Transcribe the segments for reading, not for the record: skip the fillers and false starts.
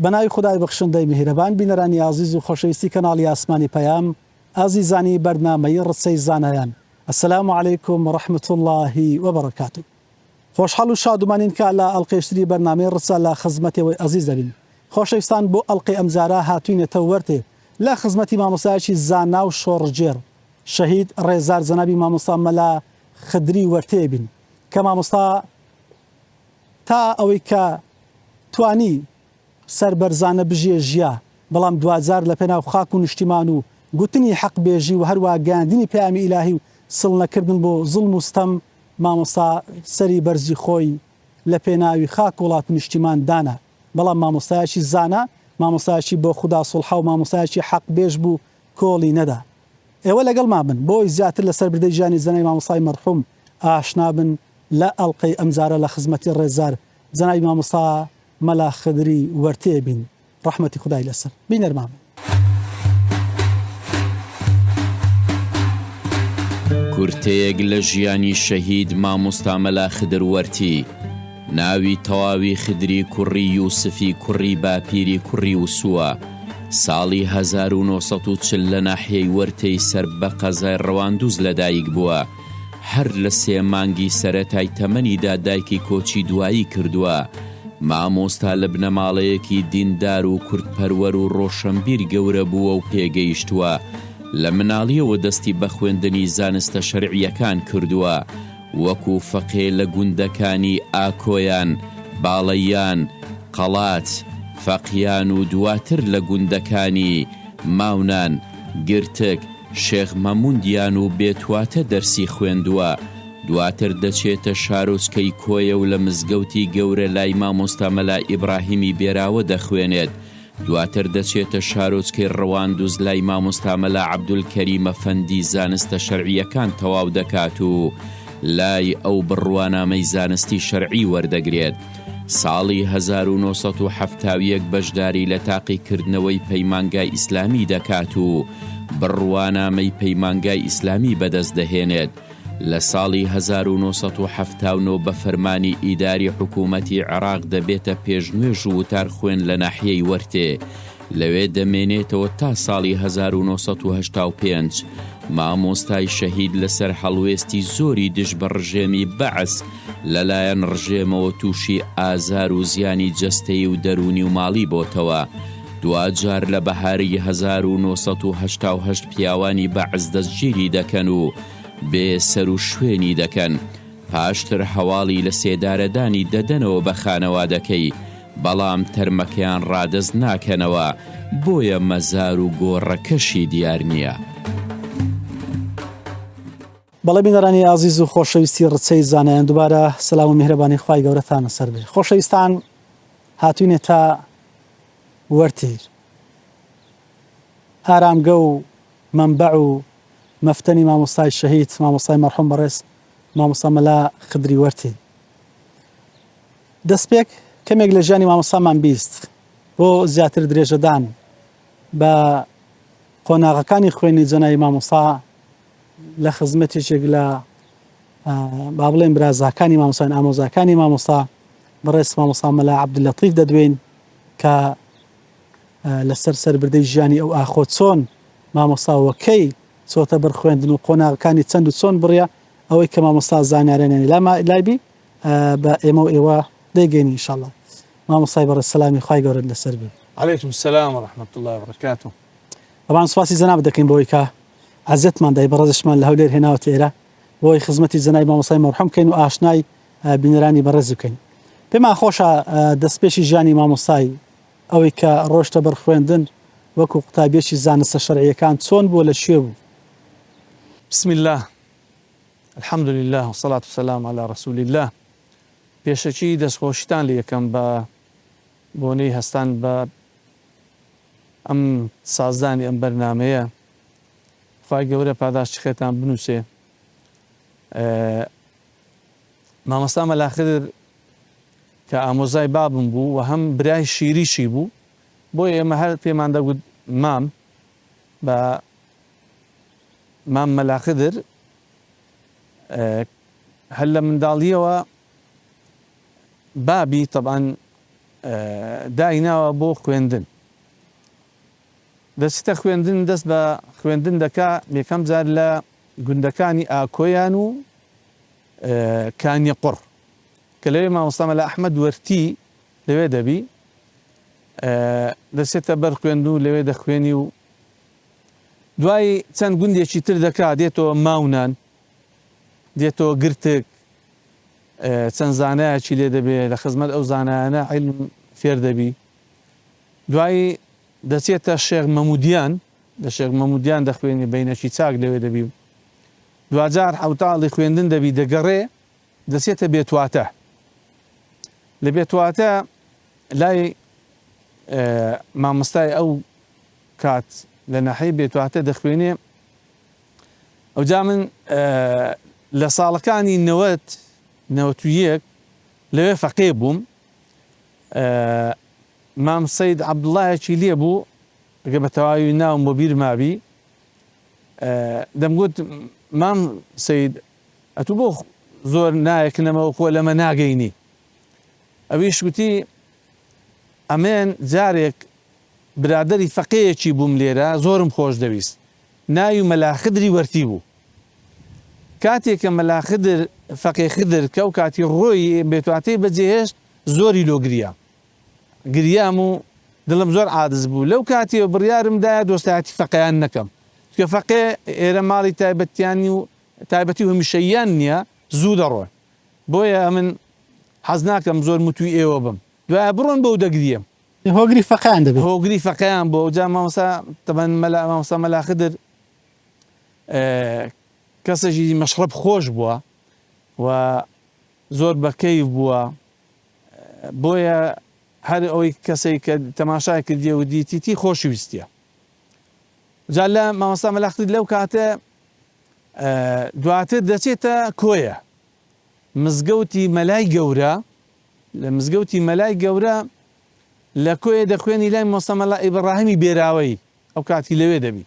بەناوی خودای بەخشندەی میهرەبان بینەرانی ئازیز و خۆشەویستی کەناڵی ئاسمانی پەیام ئازیزانی بەرنامەی ڕچەی زانایان السلام علیکم و رحمة اللە و بەرەکاته خۆشحاڵ و شادومانین کە لە ئەڵقەیشتری بەرنامەی ڕچە لە خزمەتێوەی ئەزیز دەبین خۆشەویستان بۆ ئەڵقەی ئەمجارە هاتوینەتە وەرتێ لە خزمەتی مامۆستایەکی زانا و شۆڕشگێڕ شەهید ڕێزدار جەنابی مامۆستا مەلا خدری وەرتێ بین کە مامۆستا تا ئەوەی کە توانی سەربەرزانە بژیێ ژیا، بەڵام دواجار لە پێناو خاک و نیشتیمان و گوتنی حەق بێژی و هەروا گەیاندنی پەیامی ئیلاهی و سڵ نەکردن بۆ زوڵم و ستەم مامۆستا سەری بەرزی خۆی لە پێناوی خاک و وڵات و نیشتیمان دانا. بەڵام مامۆستایەکی زانا، مامۆستایەکی بۆ خودا سوڵحاو مامۆستایەکی حەق بێژ بوو کۆڵی نەدا. ئێوە لەگەڵمان بن بۆ ئەوەی زیاتر لە سەربردەی ژیانی جەنابی مامۆستای مەرحوم ئاشنا بن لە ئەڵقەی ئەمجارە لە خزمەتی ڕێزدار جەنابی مامۆستا مەلا خدری وەرتێ بین ڕەحمەتی خودای لەسەر بینەرمان بن. کورتەیەک لە ژیانی شەهید مامۆستا مەلا خدر وەرتی، ناوی تەواوی خدری کوڕی یوسفی کوڕی باپیری کوڕی وسووە، ساڵی 1940 لە ناحیەی وەرتێی سەر بە قەزای ڕەواندوز لەدایک بووە، هەر لە سێ مانگی سەرەتای تەمەنیدا دایکی کۆچی دوایی کردووە. مامۆستا لە بنەماڵەیەکی دیندار و کوردپەروەر و ڕۆشەنبیر گەورە بووە و پێگەیشتووە. لە مناڵییەوە دەستی بە خوێندنی زانستە شەرعییەکان کردووە. وەکوو فەقێ لە گوندەکانی ئاکۆیان، باڵەیان، قەڵات، فەقیان و دواتر لە گوندەکانی، ماونان، گرتک، شێخ مەموندیان و بێتواتە دەرسی خوێندووە، دواتر دەچێتە شارۆچکەی کۆیە و لە مزگەوتی گەورە لای مامۆستا مەلا ئیبراهیمی بێراوە دەخوێنێت، دواتر دەچێتە شارۆچکەی ڕەواندوز لای مامۆستا مەلا عەبدولکەریم ئەفەندی زانستە شەرعییەکان تەواو دەکات و لای ئەو بڕوانامەی زانستی شەرعی وەردەگرێت. ساڵی 1971 بەشداری لە تاقیکردنەوەی پەیمانگای ئیسلامی دەکات و بڕوانامەی پەیمانگای ئیسلامی بەدەست دەهێنێت. لە ساڵی 1979 بە فەرمانی ئیداری حکوومەتی عێراق دەبێتە پێشنوێژ و وتارخوێن لە ناحیەی وەرتێ. لەوێ دەمێنێتەوە تا ساڵی 1985. مامۆستای شەهید لەسەر هەڵوێستی زۆری دژ بە ڕژێمی بەعس لەلایەن ڕژێمەوە تووشی ئازار و زیانی جەستەیی و دەروونی و ماڵی بۆتەوە. دواجار لە بەهاری 1988 پیاوانی بەعس دەستگیری دەکەن و بێ سەروشوێنی دەکەن. پاشتر هەواڵی لە سێدارەدانی دەدەنەوە بە خانەوادەکەی، بەڵام تەرمەکەیان ڕادەست ناکەنەوە، بۆیە مەزار و گۆڕەکەشی دیار نییە. بەڵێ بینەرانی ئازیز و خۆشەویستی ڕچەی زانایان دووبارە سەلام و میهرەبانی خوای گەورەتان لەسەر بێ خۆشەویستان هاتوینە تا وەرتیر ئارامگە و مەنبەع و مەفتەنی مامۆستای شەهید مامۆستای مەرحوم بەڕێز مامۆستا مەلا خدری وەرتی دەستپێک کەمێک لە ژیانی مامۆستامان 20 بۆ زیاتر درێژەدان بە قۆناغەکانی خوێنی جەنای مامۆستا لە خزمەت یەکێک لە با بڵێن برازاکانی مامۆستایان ئامۆزاکانی مامۆستا بەڕێز مامۆستا مەلا عەبدولەتیف دەدوێین کە لەسەر سەربردەی ژیانی ئەو ئاخۆ چۆن مامۆستا وەکەی چۆتە بەر خوێندن و قۆناغەکانی چەند و چۆن بڕە ئەوەی کە مامۆستا زانیارێنێنی لای بی بە ئێمە و ئێوە دەیگەینی ئینشاءاللە مامۆستای بەڕێز سەلامی خوای گەورەت لەسەر بێ. علیکم السلام ورحمة اللە وبرکاته. تەبعەن سوپاسی جەنابت دەکەین بۆ ئەوەی کە عەزیەتمان دای بەڕێزشمان لە هەولێر هێناوەتە ئێرە بۆ ئەوەی خزمەتی جەنابی مامۆستای مەرحوم بکەین و ئاشنای بینەرانی بەڕێزی بکەین. پێمان خۆشە دەستپێکی ژیانی مامۆستای ئەوەی کە ڕۆشتە بەر خوێندن وەکو قوتابیەکی زانستە شەرعیەکان چۆن بووە لە کوێ بوو؟ بسم اللە الحمد للە والصلاة والسلام علی رسول اللە پێشەکی دەستخۆشیتان لێ ئەکەم بە بۆنەی هەستان بە ئەم سازدانی ئەم بەرنامەیە خوای گەورە پاداشتی خێرتان بنووسێ مامۆستا مەلا خدر کە ئامۆزای بابم بوو و هەم برای شیریشی بوو بۆیە ئێمە هەر پێمان دەگوت مام بە مام مەلا خدر هەر لە منداڵیەوە بابی تەبعەن. دایناوە بۆ خوێندن. دەچتە خوێندن دەست بە خوێندن دەکا یەکەم جار لە گوندەکانی ئاکۆیان و کانیە قوڕ کە لەوێ مامۆستا مەلا ئەحمەد وەرتی لەوێ دەبی دەچێتە بەر خوێندن و لەوێ دەخوێنی و دوای چەند گوندێکی تر دەکا دێتەوە ماونان دێتەوە گرتک چەند زانایەکی لێ دەبێ لە خزمەت ئەو زانایانە عیلم فێر دەبی دوایی دەچێتە شێخ مەمودیان لە شێخ مەمودیان دەخوێنی بینەکی چاک لەوێ دەبی و دواجار حوتاڵی خوێندن دەبی دەگەڕێ دەچێتە بێتواتە لە بێتواتە لای مامۆستای ئەو کات لە ناحیەی بێتواتە دەخوێنێ ئەوجا من لە ساڵەکانی نەوەت 91 لەوێ فەقێ بووم مام سید عەبدوڵایەکی لێ بوو گە بە تەواوی ناوم بۆ بیر مابی دەمگوت مام سید ئەتوو بۆ زۆر نایەکنەمەوە خۆ لەمە ناگەینی ئەویش گوتی ئەمێن جارێک برادەری فەقێیەکی بووم لێرە زۆرم خۆش دەویست ناوی مەلا خدری وەرتی بوو کاتێ کە مەلا خدر فەقێ خدر کە ئەو کاتی ڕۆی بێتواتەی بەجێهێشت زۆری لۆ گریام گریام و دڵم زۆر عادز بوو لەو کاتیەوە بڕیارم دایە دۆستایەتی فەقێیان نەکەم چونکە فەقێ ئێرە ماڵی تایبەتیانی و تایبەتی و هەمیشەییان نییە زوو دەڕۆن بۆیە ئەمن حەز ناکەم زۆر متوی ئێوە بم دوایە بڕۆن بەو دەگریەم هۆگری فەقێیان دەبێت. هۆگری فەقێیان بووە ئەوجا مامۆستا تەبەن مەلا مامۆستا مەلا خدر کەسێکی مەشڕەب خۆش بووە و زۆر بە کەیف بووە بۆیە هەر ئەوەی کەسێک کە تەماشای کردیە و دیتیتی خۆشی ویستیە جا لە مامۆستا مەلا خدر لەو کاتە دواتر دەچێتە کۆیە مزگەوتی مەلای گەورە لە مزگەوتی مەلای گەورە لە کۆیە دەخوێنی لای مۆستا مەلا ئیبڕاهیمی بێراوەیی ئەو کاتی لەوێ دەبی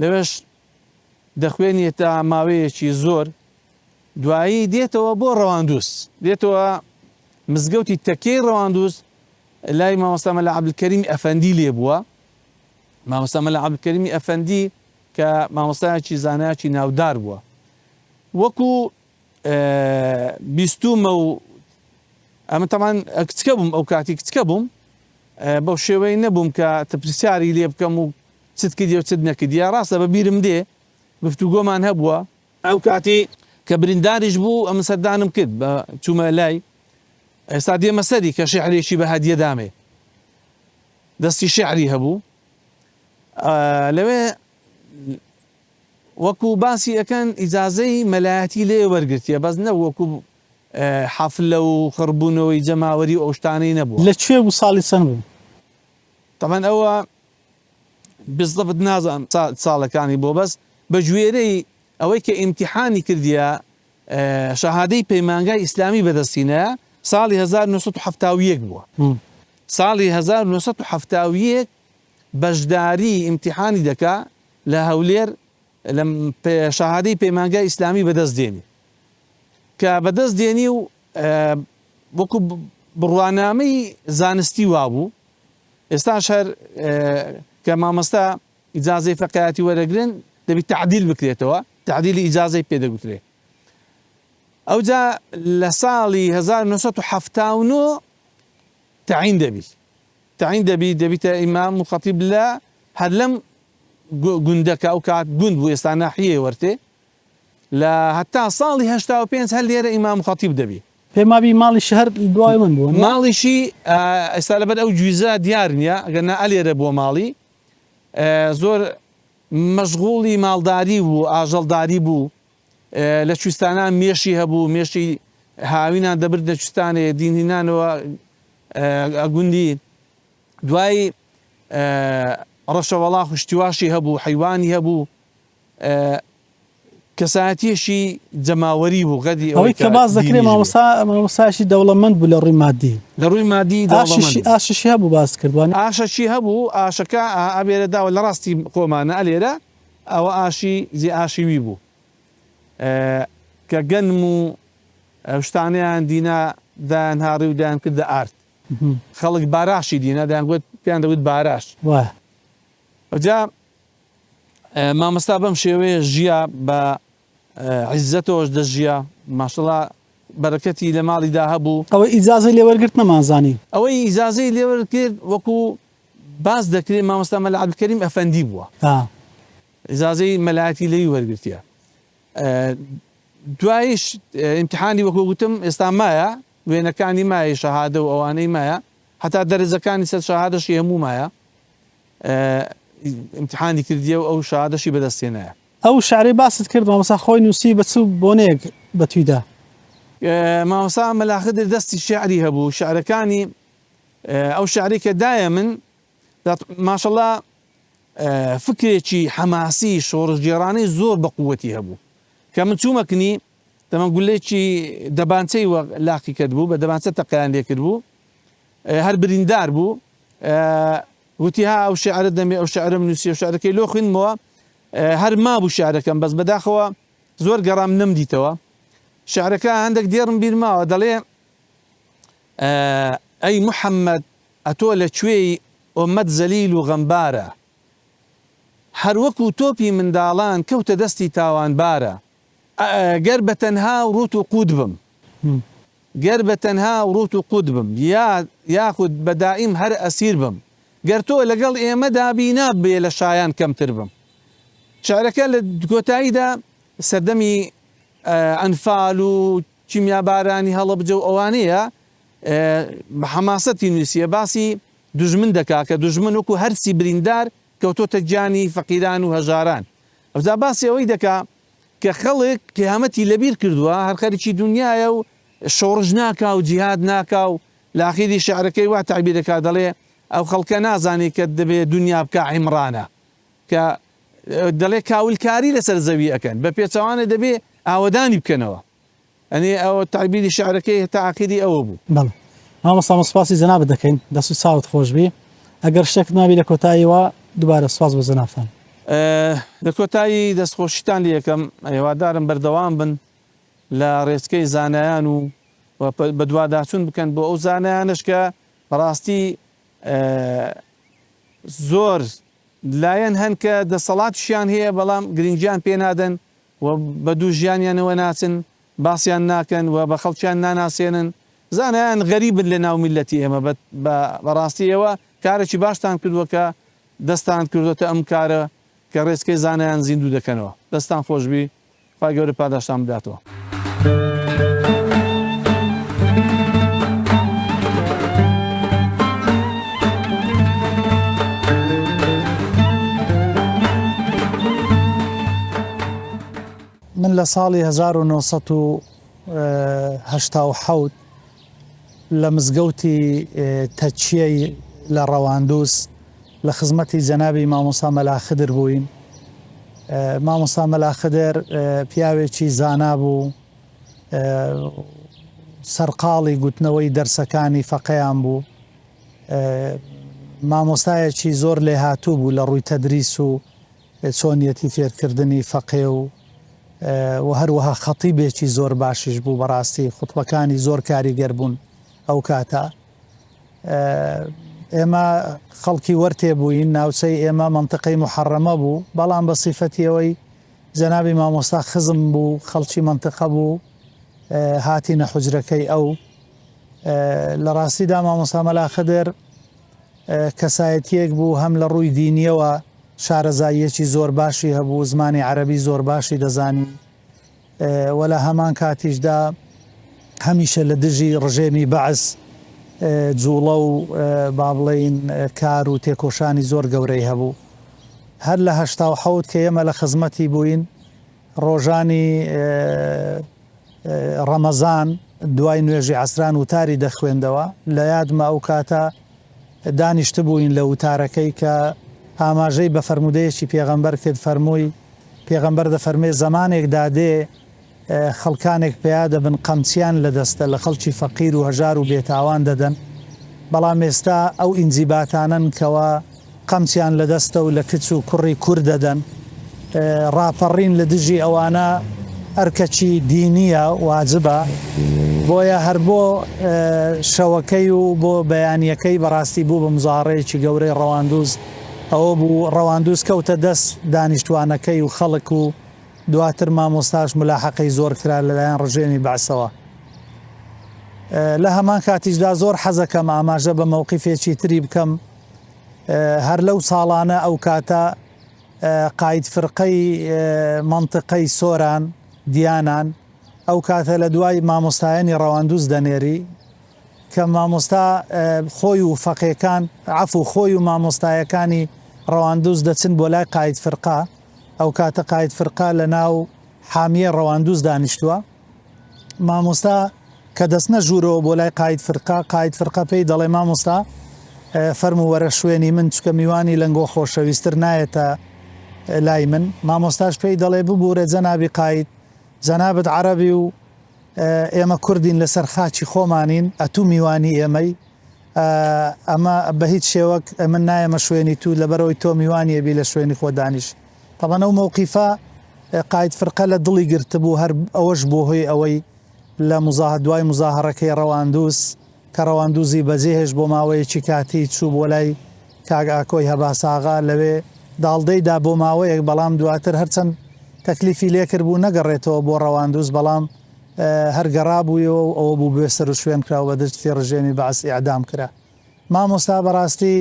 لەوێش دەخوێنی تا ماوەیەکی زۆر دوایی دێتەوە بۆ ڕەواندوز دێتەوە مزگەوتی تەکیەی ڕەواندوز لای مامۆستا مەلا عەبدولکەریمی ئەفەندی لێ بووە مامۆستا مەلا عەبدولکەریمی ئەفەندی کە مامۆستایەکی زانایەکی ناودار بووە وەکو بیستومە و ئەمە تەمان کچکە بووم ئەو کاتی کچکە بووم بەو شێوەی نەبووم کە پرسیاری لێ بکەم و چت کردی و چت نەکردی ڕاستە بە بیرم دێ گفتوگۆمان هەبووە ئەو کاتی کە برینداریش بوو ئەمن سەردانم کرد بە چوومە لای ئێستا دێمە سەری کە شعرێکی بە هەدیە دامێ دەستی شعری هەبوو لەوێ وەکو باسی ئەکەن ئیجازەی مەلایەتی لێ وەرگرتیە بەس نە وەکو حەفلە و خڕبوونەوەی جەماوەری و ئەو شتانەی نەبووە. لە کوێ بوو ساڵی چەند بوو؟ تەبعەن ئەوە بزەبت نازانم ساڵەکانی بووە بەس بە گوێرەی ئەوەی کە ئیمتیحانی کردیە شەهادەی پەیمانگای ئیسلامی بەدەستینە ساڵی 1971 بووە ساڵی 1971 بەشداری ئیمتیحانی دەکا لە هەولێر لە شەهادەی پەیمانگای ئیسلامی بەدەست دێنی کە بەدەست دێنی و وەکو بڕوانامەی زانستی وابوو ئێستاش هەر کە مامۆستا ئیجازەی فەقیاتی وەرەگرن دەبی تعدیل بکرێتەوە تعدیلی ئیجازەی پێ دەگوترێ ئەوجا لە ساڵی 1970 تعین دەبی تعین دەبی دەبیتە ئیمام و خەتیب لە هەر لەم گوندە کە ئەو کات گوند بوو ئێستا ناحیەیە وەرتێ لە هەتا ساڵی 85 هەر لێرە ئیمام و خەتیب دەبی. پێم وابی ماڵیشی هەر دوای من بووە نا؟ ماڵیشی ئێستا لەبەر ئەو گویزە دیار نییە ئەگەر نا ئەلێرە بووە ماڵی زۆر مەشغوڵی ماڵداری بوو ئاژەڵداری بوو لە کویستانان مێشی هەبوو مێشی هاوینان دەبردنە کویستانێ دینهینانەوە گوندی دوایی ڕەشەوەڵاخ و شتیواشی هەبوو، حەیوانی هەبوو، کەسایەتیەکی جەماوەری بوو غەدی ئەوەی کە باس دەکرێ مامۆستا مامۆستایەکی دەوڵەمەند بوو لە ڕووی مادی. لە ڕووی مادی دەوڵەمەند بوو. ئاشیشی هەبوو باست کرد وانیە؟ ئاشەکی هەبوو، ئاشەکە ئەبێرە داوە لە ڕاستی خۆمانە ئەلێرە ئەوە ئاشی جێ ئاشی وی بوو کە گەنم و ئەو شتانەیان دینا دایان هاڕی و دایان کردە ئارد. خەڵک باراشی دینە دەیانگوت پێیان دەگوت باراش. وایە. جا مامۆستا بەم شێوەیە ژیا بە عیزەتەوەش دەژیا ماشەڵا بەرەکەتی لە ماڵیدا هەبوو. ئەوەی ئیجازەی لێ وەرگرت نەمانزانی. ئەوەی ئیجازەی لێ وەرگرت وەکو باس دەکرێ مامۆستا مەلا عەبدولکەریم ئەفەندی بووە. ئیجازەی مەلایەتی لێی وەرگرتیە. دوایش ئیمتحانی وەکو گوتم ئێستا مایە وێنەکانی مایە شەهادە و ئەوانەی مایە هەتا دەرەجەکانی سەر شەهادەشی هەموو مایە ئیمتحانی کردیە و ئەو شەهادەشی بەدەست هێنایە. ئەو شعرەی باست کرد مامۆستا خۆی نووسی بە چ بۆنەیەک بە توی دا؟ مامۆستا مەلا خدر دەستی شعری هەبوو شعرەکانی ئەو شعرەی کە دایە من ماشەڵا فکرێکی حەماسی شۆڕشگێڕانەی زۆر بە قووەتی هەبوو کە من چوومە کنی دەمە گولەیەکی دەبانچەی وە لاقی کرد بوو بە دەبانچە تەقەیان لێ کرد بوو هەر بریندار بوو وتی ها ئەو شعرە دەمێ ئەو شعرم نووسی و شعرەکەی لۆ خوێندمەوە هەر مابوو شعرەکەم بەس بەداخەوە زۆر گەڕام نەمدیتەوە شعرەکە هەندێک دێڕم بیر ماوە دەڵێ ئەی محەممەد ئەتۆ لە کوێی ئۆمەت زەلیل و غەمبارە هەر وەکو تۆپی منداڵان کەوتە دەستی تاوانبارە گەر بە تەنها و ڕووت و قووت بم گەر بە تەنها و ڕووت و قووت بم یا یاخود بە دائیم هەر ئەسیر بم گەر تۆ لەگەڵ ئێمەدا بی نابێ لە شایان کەمتر بم شعرەکە لە کۆتاییدا سەردەمی ئەنفال و کیمیابارانی هەڵەبجە و ئەوانەیە بە حەماسەتی نووسیە باسی دوژمن دەکا کە دوژمن وەکو هەرسی بریندار کەوتۆتە گیانی فەقیران و هەژاران ئەوجا باسی ئەوەی دەکا کە خەڵک قیامەتی لەبیر کردووە هەر خەریکی دونیایە و شۆڕش ناکا و جیهاد ناکا و لە ئاخیری شعرەکەی وا تەعبیر دەکا دەڵێ ئەو خەڵکە نازانێ کە دەبێ دونیا بکا عیمڕانە کە دەڵێ کاولکاری لەسەر زەوی ئەکەن بە پێچەوانە دەبێ ئاوەدانی بکەنەوە ئەنی ئەوە تەعبیری شعرەکەی هەتا ئاخیری ئەوە بوو. بەڵێ مامۆستا من سوپاسی جەنابت دەکەین دەست و چاوت خۆش بی ئەگەر شتێکت مابی لە کۆتاییەوە دووبارە سوپاس بۆ جەنابتان. لە کۆتایی دەستخۆشیتان لێ ئەکەم هیوادارم بەردەوام بن لە ڕێچکەی زانایان و بەدواداچوون بکەن بۆ ئەو زانایانەش کە بەڕاستی زۆر لایەن هەن کە دەسەڵاتیشیان هەیە بەڵام گرنگیان پێ نادەن و بە دوو ژیانیانەوە ناچن، باسیان ناکەن و بە خەڵکیان ناناسێنن، زانایان غەریبن لە ناو میللەتی ئێمە، بە بەڕاستی ئێوە کارێکی باشتان کردووە کە دەستتان کردۆتە ئەم کارە کە ڕێچکەی زانایان زیندوو دەکەنەوە، دەستتان خۆشبی، خوای گەورە پاداشتان بداتەوە. من لە ساڵی 1987 لە مزگەوتی تەکیەی لە ڕەواندوز لە خزمەتی جەنابی مامۆستا مەلا خدر بووین. مامۆستا مەلا خدر پیاوێکی زانا بوو، سەرقاڵی گوتنەوەی دەرسەکانی فەقێیان بوو. مامۆستایەکی زۆر لێهاتوو بوو لە ڕووی تەدریس و چۆنیەتی فێرکردنی فەقێ و و هەروەها خەتیبێکی زۆر باشیش بوو بەڕاستی خوتبەکانی زۆر کاریگەر بوون ئەو کاتە ئێمە خەڵکی وەرتێ بووین ناوچەی ئێمە منطقەی محەڕەمە بوو بەڵام بە سیفەتی ئەوەی جەنابی مامۆستا خزم بوو خەڵکی منطقە بوو هاتینە حجرەکەی ئەو لە ڕاستیدا مامۆستا مەلا خدر کەسایەتییەک بوو هەم لە ڕووی دینییەوە شارەزاییەکی زۆر باشی هەبوو، زمانی عەرەبی زۆر باشی دەزانی و لە هەمان کاتیشدا هەمیشە لە دژی ڕژێمی بەعس جووڵە و با بڵێین کار و تێکۆشانی زۆر گەورەی هەبوو. هەر لە 87 کە ئێمە لە خزمەتی بووین ڕۆژانی ڕەمەزان دوای نوێژی عەسران وتاری دەخوێندەوە، لە یادمە ئەو کاتە دانیشتبووین لە وتارەکەی کە ئاماژەی بە فەرموودەیەکی پێغەمبەر کرد فەرمووی، پێغەمبەر دەفەرمێ زەمانێک دادێ خەڵکانێک پەیا دەبن قەمچیان لە دەستە لە خەڵکی فەقیر و هەژار و بێتاوان دەدەن، بەڵام ئێستا ئەو ئینجیباتانەن کەوا قەمچیان لە دەستە و لە کچ و کوڕی کورد دەدەن. ڕاپەڕین لە دژی ئەوانە ئەرکەکی دینییە، واجبە. بۆیە هەر بۆ شەوەکەی و بۆ بەیانیەکەی بەڕاستی بوو بە مزاهەڕەیەکی گەورەی ڕەواندوز ئەوە بوو ڕەواندوز کەوتە دەست دانیشتوانەکەی و خەڵک و دواتر مامۆستاش ملاحەقەی زۆر کرا لەلایەن ڕژێمی بەعسەوە. لە هەمان کاتیشدا زۆر حەزەکەم ئاماژە بە مەوقیفێکی تری بکەم هەر لەو ساڵانە ئەو کاتە قاید فرقەی مەنتقەی سۆران دیانان ئەو کاتە لە دوای مامۆستایانی ڕەواندوز دەنێری کە مامۆستا خۆی و فەقێکان عەفو خۆی و مامۆستایەکانی ڕەواندوز دەچن بۆ لای قاید فرقە ئەو کاتە قاید فرقە لە ناو حامیە ڕەواندوز دانیشتووە مامۆستا کە دەچنە ژوورەوە بۆ لای قاید فرقە، قاید فرقە پێی دەڵێ مامۆستا فەرموو وەرە شوێنی من چونکە میوانی لەنگۆ خۆشەویستر نایەتە لای من، مامۆستاش پێی دەڵێ ببوورە جەنابی قاید جەنابت عەرەبی و ئێمە کوردین لەسەر خاکی خۆمانین ئەتوو میوانی ئێمەی ئەمە بە هیچ شێوەک من نایەمە شوێنی تو لەبەرئەوەی تۆ میوانی ئەبی لە شوێنی خۆ دانیش تەبعەن ئەو مەوقیفە قاید فرقە لە دڵی گرتبوو هەر ئەوەش بووە هۆی ئەوەی لە مزاهە دوای مزاهەڕەکەی ڕەواندوز کە ڕەواندوزی بەجێهێشت بۆ ماوەیەکی کاتی چوو بۆ لای کاک ئاکۆی هەباساغا لەوێ داڵدەی دا بۆ ماوەیەک بەڵام دواتر هەرچەند تەکلیفی لێکردبوو نەگەڕێتەوە بۆ ڕەواندوز بەڵام هەر گەڕابوویەوە و ئەوە بوو بێ سەروشوێن کرا و بە دەستی ڕژێمی بەعس ئیعدام کرا مامۆستا بەڕاستی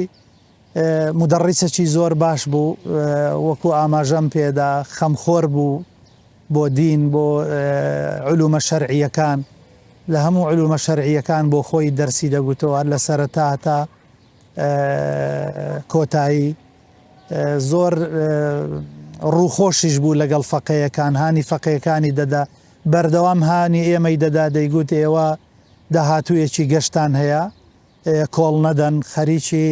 مودەڕیسێکی زۆر باش بوو، وەکو ئاماژەم پێدا خەمخۆر بوو بۆ دین، بۆ علومە شەرعییەکان، لە هەموو علومە شەرعییەکان بۆ خۆی دەرسی دەگوتەوە هەر لە سەرەتا هەتا کۆتایی. زۆر ڕووخۆشیش بوو لەگەڵ فەقێیەکان، هانی فەقێکانی دەدا، بەردەوام هانی ئێمەی دەدا دەیگوت ئێوە داهاتوویەکی گەشتان هەیە، کۆڵ نەدەن، خەریکی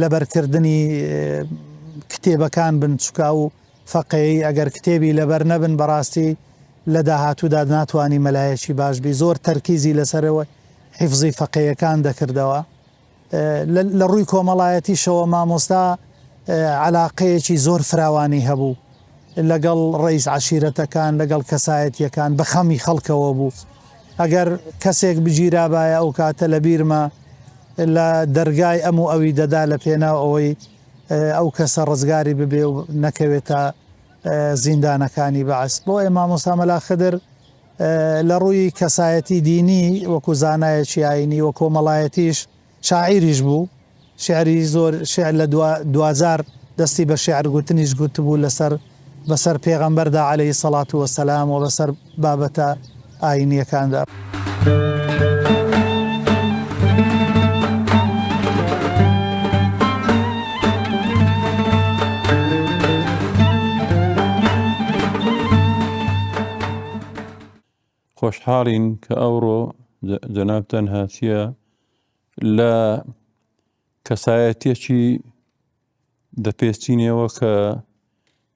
لەبەرکردنی کتێبەکان بن، چونکە ئەو فەقێی ئەگەر کتێبی لەبەر نەبن بەڕاستی لە داهاتوودا ناتوانی مەلایەکی باش بی، زۆر تەرکیزی لەسەر حیفزی فەقێیەکان دەکردەوە. لە ڕووی کۆمەڵایەتیشەوە مامۆستا عەلاقەیەکی زۆر فراوانی هەبوو لەگەڵ ڕەئیس عەشیرەتەکان، لەگەڵ کەسایەتییەکان، بە خەمی خەڵکەوە بوو. ئەگەر کەسێک بگیرابایە ئەو کاتە لە بیرمە لە دەرگای ئەم و ئەوی دەدا لە پێناو ئەوەی ئەو کەسە ڕزگاری ببێ و نەکەوێتە زیندانەکانی بەعس. بۆیە مامۆستا مەلا خدر لە ڕووی کەسایەتی دینی وەکو زانایەکی ئاینی و کۆمەڵایەتیش شاعیریش بوو، شیعری زۆر شیعر لە دوا دواجار دەستی بە شیعر گوتنیش گوتبوو لەسەر بەسەر پێغەمبەردا عەلەیهی سەڵات وەسەلام و بەسەر بابەتە ئاینییەکاندا. خۆشحاڵین کە ئەوڕۆ جەنابتان هاتیە لە کەسایەتیەکی دەپێچینەوە کە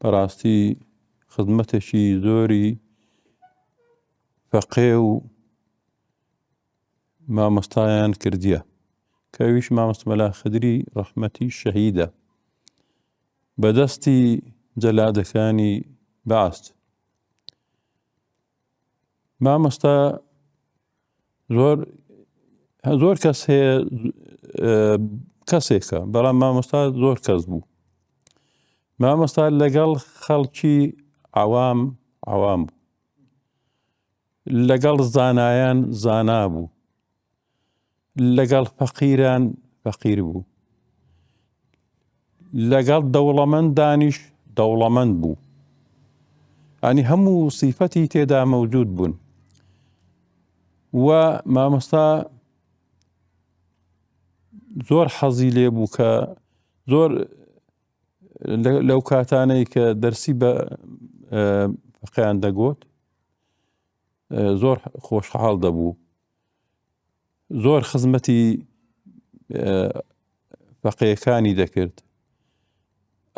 بەڕاستی خزمەتێکی زۆری فەقێ و مامۆستایان کردیە کە ئەویش مامۆستا مەلا خدری ڕەحمەتی شەهیدە بەدەستی جەلادەکانی بەعس مامۆستا زۆر زۆر کەس هەیە کەسێکە بەڵام مامۆستا زۆر کەس بوو مامۆستا لەگەڵ خەڵکی عوام عوام بوو لەگەڵ زانایان زانا بوو لەگەڵ فەقیران فەقیر بوو لەگەڵ دەوڵەمەندانیش دەوڵەمەند بوو ئەنی هەموو سیفەتی تێدا مەوجود بوون و مامۆستا زۆر حەزی لێ بوو کە زۆر لەو کاتانەی کە دەرسی بە فەقیان دەگوت زۆر خۆشحاڵ دەبوو زۆر خزمەتی فەقەیەکانی دەکرد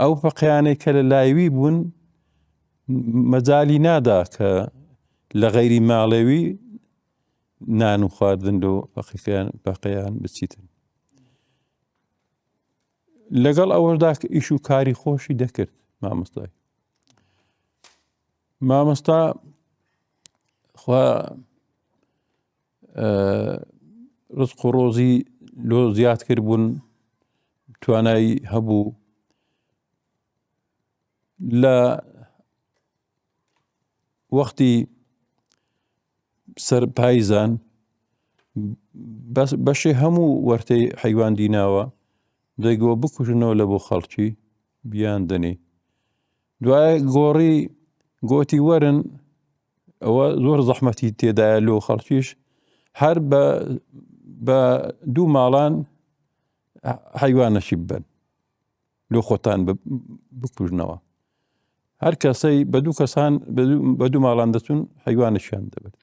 ئەو فەقیانەی کە لە لایوی بوون مەجای نادا کە لە غەیری ماڵێوی نان و خواردن لۆ فەقیان فەقیان بچیتن لەگەڵ ئەوەشدا ئیش و کاری خۆشی دەکرد مامۆستای مامۆستا خوا. ڕزق و ڕۆزی لۆ زیاد کردبوون توانایی هەبوو لە وەختی سەر پایزان بەشێ هەموو وەرتەی حەیوان دیناوە دەیگۆ بکوژنەوە لە بۆ خەڵکی بیان دەنێ دوای گۆڕی گۆتی وەرن ئەوە زۆر زەحمەتی تێدایە لۆ خەڵکیش هەر بە بە دوو ماڵان حیوانەشی ببەن لۆ خۆتان بکوژنەوە هەر کەسەی بە دوو کەسان بە دوو ماڵان دەچون حیوانشیان دەبێت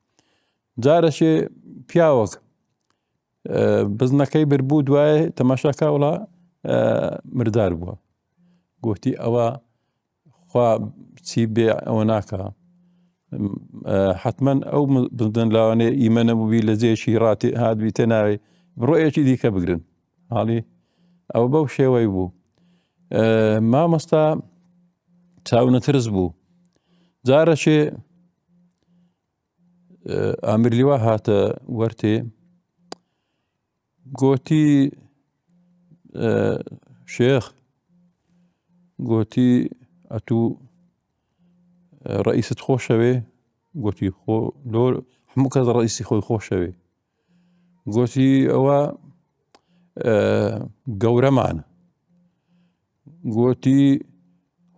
جارەشێ پیاوەک بزنەکەی بربوو دوای تەماشاکە وڵا مردار بووە گوتی ئەوە خوا چی بێ ئەوە ناکە حتمما ئەو بزن لاوانەیە ئیمە نەبووبی لە جێکی ڕاتی هاتبیتە ناوی بڕۆیەکی دیکە بگرن حاڵی ئەوە بەو شێوەی بوو مامۆستا چاونەترس بوو جارەشێ ئامرلیوا هاتە وەرتێ گۆتی شێخ گۆتی ئەتوو ڕئیست خۆشەوێ گۆتی خۆ لۆ هەموو کەس ڕئیسی خۆی خۆشەوێ گۆتی ئەوە گەورەمانە گۆتی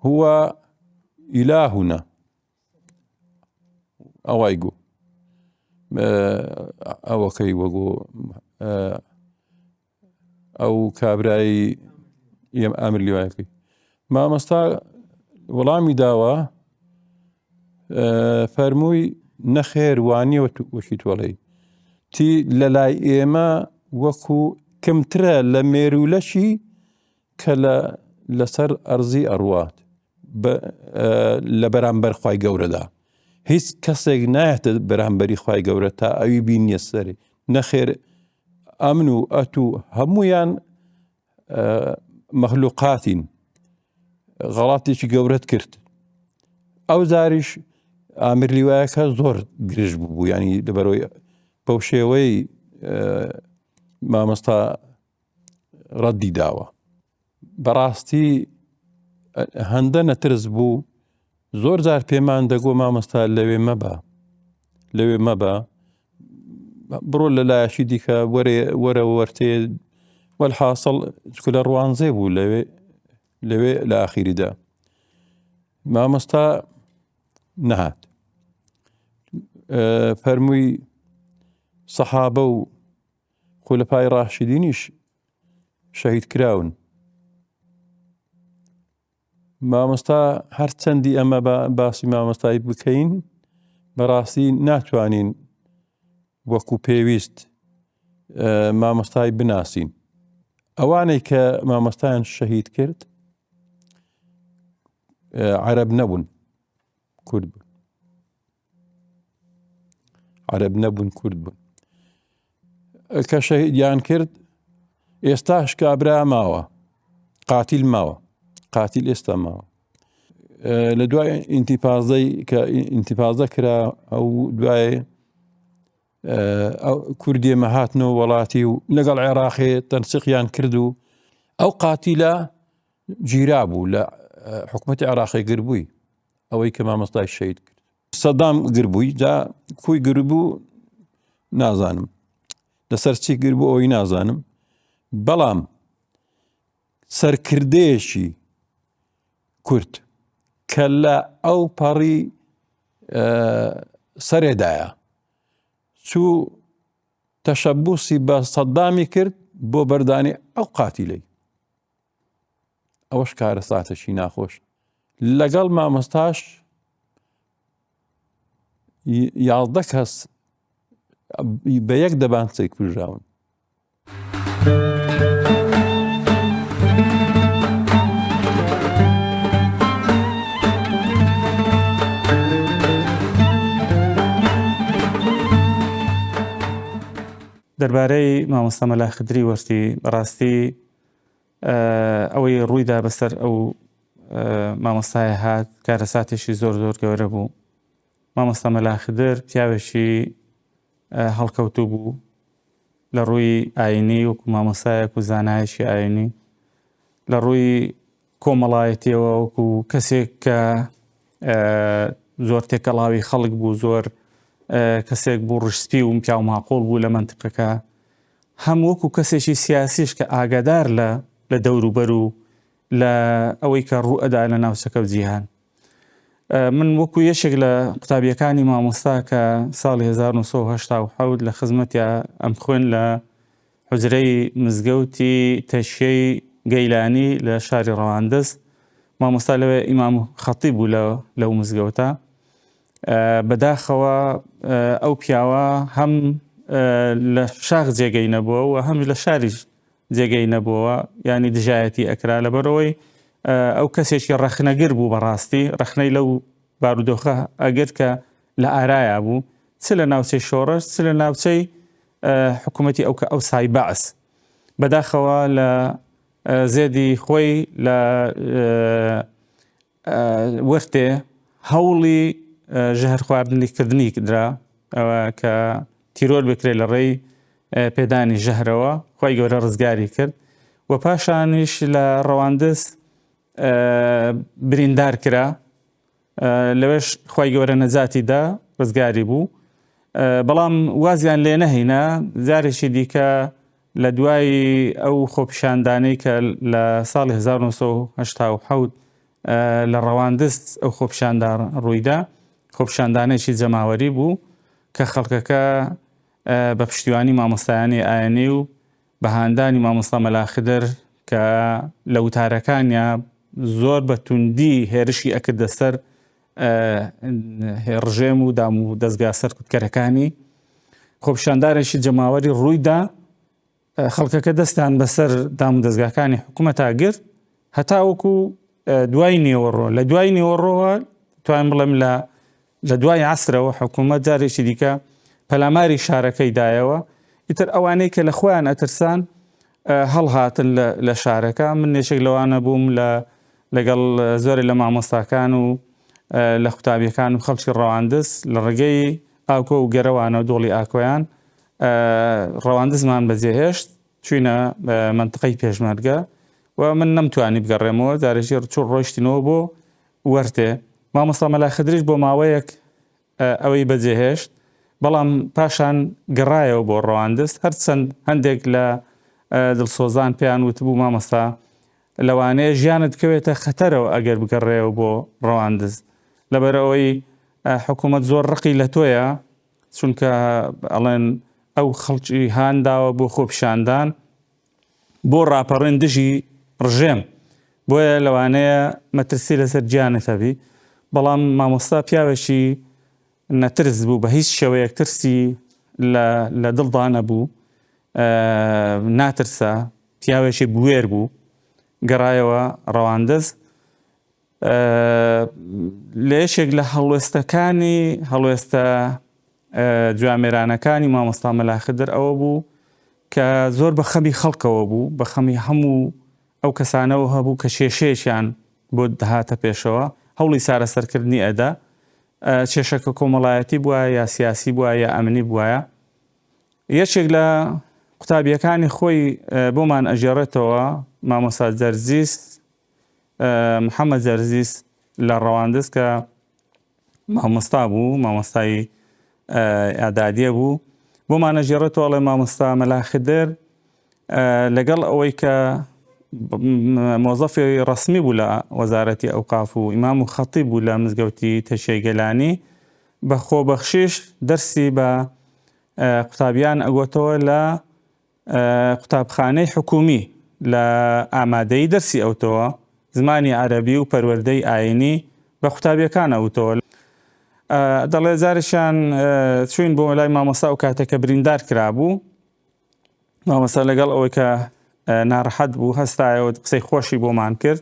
هو ئیلاهونە ئەوای گو ئەوەکەی وەگو ئەو کابرایی ئێم ئامر لیوایەکەی مامۆستا وەڵامی داوە فەرمووی نەخێر وانیەوە وەکی تۆڵەی تی لە لای ئێمە وەکو کەمترە لە مێرولەشی کە لە لەسەر ئەرزی ئەڕوات لە بەرامبەر خوای گەورەدا هیچ کەسێک نایەتە بەرامبەری خوای گەورە تا ئەوی بینیە سەری نەخێر ئەمن و ئەت و هەمویان مەخلوقاتین غەڵاتێکی گەورەت کرد ئەو جاریش ئامر لیوایەکە زۆر گرژ بوو ینی لەبەرەوەی بەو شێوەی مامۆستا ڕەدی داوە بەڕاستی هەندە نەترس بوو زۆر جار پێمان دەگۆ مامۆستا لەوێ مەبە لەوێ مەبە بڕۆ لە لایەکی دیکە وەرێ وەرە وەرتێ وەلحاصل چکە لە ڕوانزێ بوو لەوێ لەوێ لە ئاخیریدا مامۆستا نەهات فەرمووی سەحابە و خولەفای ڕاشدینیش شەهید کراون مامۆستا هەرچەندی ئەمە بە باسی مامۆستایی بکەین بەڕاستی ناتوانین وەکو پێویست مامۆستای بناسین ئەوانەی کە مامۆستایان شەهید کرد عەرب نەبوون کورد بوون عەرەب نەبوون کورد بوون کە شەهیدیان کرد ئێستاش کابرا ماوە قاتیل ماوە قاتیل ئێستا ماوە لە دوای ئینتیپازەی کە ئینتیپازە کرا ئەو دوای کوردێمە هاتنەوە وڵاتی و لەگەڵ عێراقێ تەنسیقیان کرد و ئەو قاتیلە گیرا بوو لە حکوومەتی عێراقی گربووی ئەوەی کە مامۆستای شەید کرد سەدام گربووی جا کوی گربوو نازانم لەسەر چی گربوو ئەوەی نازانم بەڵام سەرکردەیەکی کورد کە لە ئەو پەڕی سەرێدایە چوو تەشەبوسی بە سەدامی کرد بۆ بەردانی ئەو قاتیلەی ئەوەش کارەساتێکی ناخۆش لەگەڵ مامۆستاش 11 کەس بە یەک دەبانچەی کوژراون. دەربارەی مامۆستا مەلا خدری وەرتی بەڕاستی ئەوەی ڕوویدا بەسەر ئەو مامۆستایە هات کارەساتێکی زۆر زۆر گەورە بوو مامۆستا مەلا خدر پیاوێکی هەڵکەوتوو بوو لە ڕووی ئاینی وەکو مامۆستایەک و زانایەکی ئاینی لە ڕووی کۆمەڵایەتیەوە وەکو کەسێک کە زۆر تێکەڵاوی خەڵک بوو زۆر کەسێک بوو ڕشسپی و پیاو ماقۆڵ بوو لە مەنتقەکە هەم وەکو کەسێکی سیاسیش کە ئاگادار لە لە دەوروبەر و لە ئەوەی کە ڕوو ئەدا لە ناوچەکە و جیهان. من وەکو یەکێک لە قوتابیەکانی مامۆستا کە ساڵی 1970 لە خزمەتیا ئەم خوێن لە حجرەی مزگەوتی تەشیەی گەیلانی لە شاری ڕەواندز مامۆستا لەوێ ئیمام خەتی بوو لە لەو مزگەوتە بەداخەوە ئەو پیاوە هەم لە شاخ جێگەی نەبووە و هەم لە شاریش جێگەی نەبووەوە یانی دژایەتی ئەکرا لەبەرئەوەی ئەو کەسێکی ڕەخنەگر بوو بەڕاستی ڕەخنەی لەو بارودۆخە ئەگرت کە لە ئارایا بوو چ لە ناوچەی شۆڕش چ لە ناوچەی حکوومەتی ئەو کە ئەو سای بەعس بەداخەوە لە زێدی خۆی لە وەرتێ هەوڵی ژەهرخواردنی کردنی درا کە تیرۆر بکرێت لە ڕێی پێدانی ژەهرەوە خی گەورە ڕزگاری کرد و پاشانیش لە ڕەواندز بریندار کرا لەوێش خی گەورە نەجاتی دا ڕزگاری بوو بەڵام وازیان لێ نەهینا جارێکی دیکە لە دوای ئەو خۆپیشاندانەی کە لە ساڵی 1970 لە ڕەواندز ئەو خۆپیشاندا ڕوویدا خۆپیشاندانێکی جەماوەری بوو کە خەڵکەکە بە پشتیوانی مامۆستایانی ئاینی و بە هاندانی مامۆستا مەلا خدر کە لە وتارەکانیا زۆر بە توندی هێرشی ئەکردە سەر ڕژێم و دام و دەستگا سەرکوتکەرەکانی خۆپیشاندانێکی جەماوەری ڕوویدا خەڵکەکە دەستیان بەسەر دام و دەستگاکانی حکوومەتا گرت هەتاوەکو دوای نێوەڕۆ لە دوای نێوەڕۆوە توانم بڵێم لە لە دوای عەسرەوە حکوومەت جارێکی دیکە پەلاماری شارەکەی دایەوە ئیتر ئەوانەی کە لە خۆیان ئەترسان هەڵهاتن لە شارەکە من یەکێک لەوانە بووم لە لەگەڵ زۆرێک لە مامۆستاکان و لە قوتابیەکان و خەڵکی ڕەواندز لە ڕێگەی ئاکۆ و گەرەوانە و دۆڵی ئاکۆیان ڕەواندزمان بەجێهێشت چوینە مەنتقەی پێشمەرگە و من نەمتوانی بگەڕێمەوە جارێکی چوو ڕۆیشتینەوە بۆ وەرتێ مامۆستا مەلا خدریش بۆ ماوەیەک ئەوەی بەجێهێشت بەڵام پاشان گەڕایەوە بۆ ڕەواندز هەرچەند هەندێک لە دڵسۆزان پێیان وتبوو مامۆستا لەوانەیە ژیانت بکەوێتە خەتەرەوە ئەگەر بگەڕێەوە بۆ ڕەواندز لەبەرئەوەی حکوومەت زۆر ڕقی لە تۆیە چونکە ئەڵێن ئەو خەڵکی هان داوە بۆ خۆپیشاندان بۆ ڕاپەڕین دژی ڕژێم بۆیە لەوانەیە مەترسی لەسەر گیانت هەبی بەڵام مامۆستا پیاوێکی نەترس بوو بە هیچ شێوەیەک ترسی لە دڵدا نەبوو ناترسا پیاوێکی بوێر بوو گەڕایەوە ڕەواندز لە یەکێک لە هەڵوێستەکانی هەڵوێستە جوامێرانەکانی مامۆستا مەلا خدر ئەوە بوو کە زۆر بە خەمی خەڵکەوە بوو بە خەمی هەموو ئەو کەسانەوە هەبوو کە کێشەیەکیان بۆ دەهاتە پێشەوە هەوڵی چارەسەرکردنی ئەدا کێشەکە کۆمەڵایەتی بووە یا سیاسی بووە یا ئەمنی بووایە یەکێک لە قوتابیەکانی خۆی بۆمان ئەگێڕێتەوە مامۆستا جەرجیس محەممەد جەرزیس لە ڕەواندز کە مامۆستا بوو مامۆستای ئادادیە بوو بۆمانە ژێڕێتەوە ئەڵێ مامۆستا مەلا خدر لەگەڵ ئەوەی کە مۆزەفی ڕسمی بوو لە وەزارەتی ئەوقاف و ئیمام و خەتی بوو لە مزگەوتی تەشەی گەلانی بە خۆبەخشیش دەرسی بە قوتابیان ئەگۆتەوە لە قوتابخانەی حکوومی لە ئامادەیی دەرسی ئەوتەوە، زمانی عەرەبی و پەروەردەی ئایینی بە قوتابییەکان ئەوتەوە. دەڵێ جارێکیان چووین بۆ لای مامۆستا ئەو کاتە کە بریندار کرابوو، مامۆستا لەگەڵ ئەوەی کە ناڕەحەت بوو هەستایەوە قسەی خۆشی بۆمان کرد.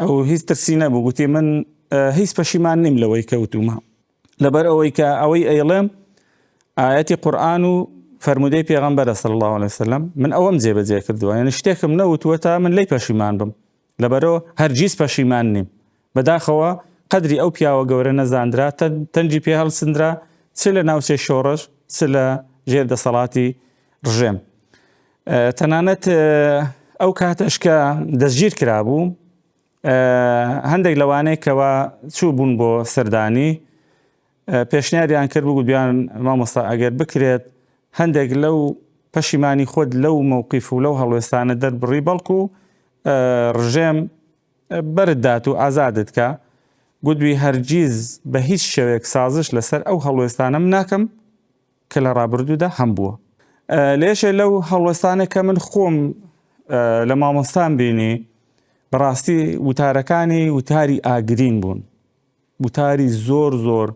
ئەو هیچ ترسی نەبوو، گوتی من هیچ پەشیمان نیم لەوەی کە وتومە. لەبەر ئەوەی کە ئەوەی ئەیڵێم ئایەتی قورئان و فەرموودەی پێغەمبەرە صلی الله علیه وسلم من ئەوەم جێبەجێ کردووە یعنی شتێکم نەوتووە تا من لێی پەشیمان بم لەبەرەوە هەرگیز پەشیمان نیم بەداخەوە قەدری ئەو پیاوە گەورە نەزاندرا تەنجی پێ هەڵسندرا چ لە ناوچەی شۆڕش چ لە ژێر دەسەڵاتی ڕژێم. تەنانەت ئەو کاتەش کە دەستگیر کرابوو هەندێک لەوانەی کەوا چوو بوون بۆ سەردانی پێشنیاریان کرد بوو گوتیان مامۆستا ئەگەر بکرێت هەندێک لەو پەشیمانی خۆت لەو مەوقیف و لەو هەڵوێستانە دەربڕی بەڵکو ڕژێم بەرت دات و ئازادت کا گوتبی هەرگیز بە هیچ شێوەیەک سازش لەسەر ئەو هەڵوێستانەم ناکەم کە لە ڕابردوودا هەمبووە. لە یەکێ لەو هەڵوێستانە کە من خۆم لە مامۆستام بینی بەڕاستی وتارەکانی وتاری ئاگرین بوون وتاری زۆر زۆر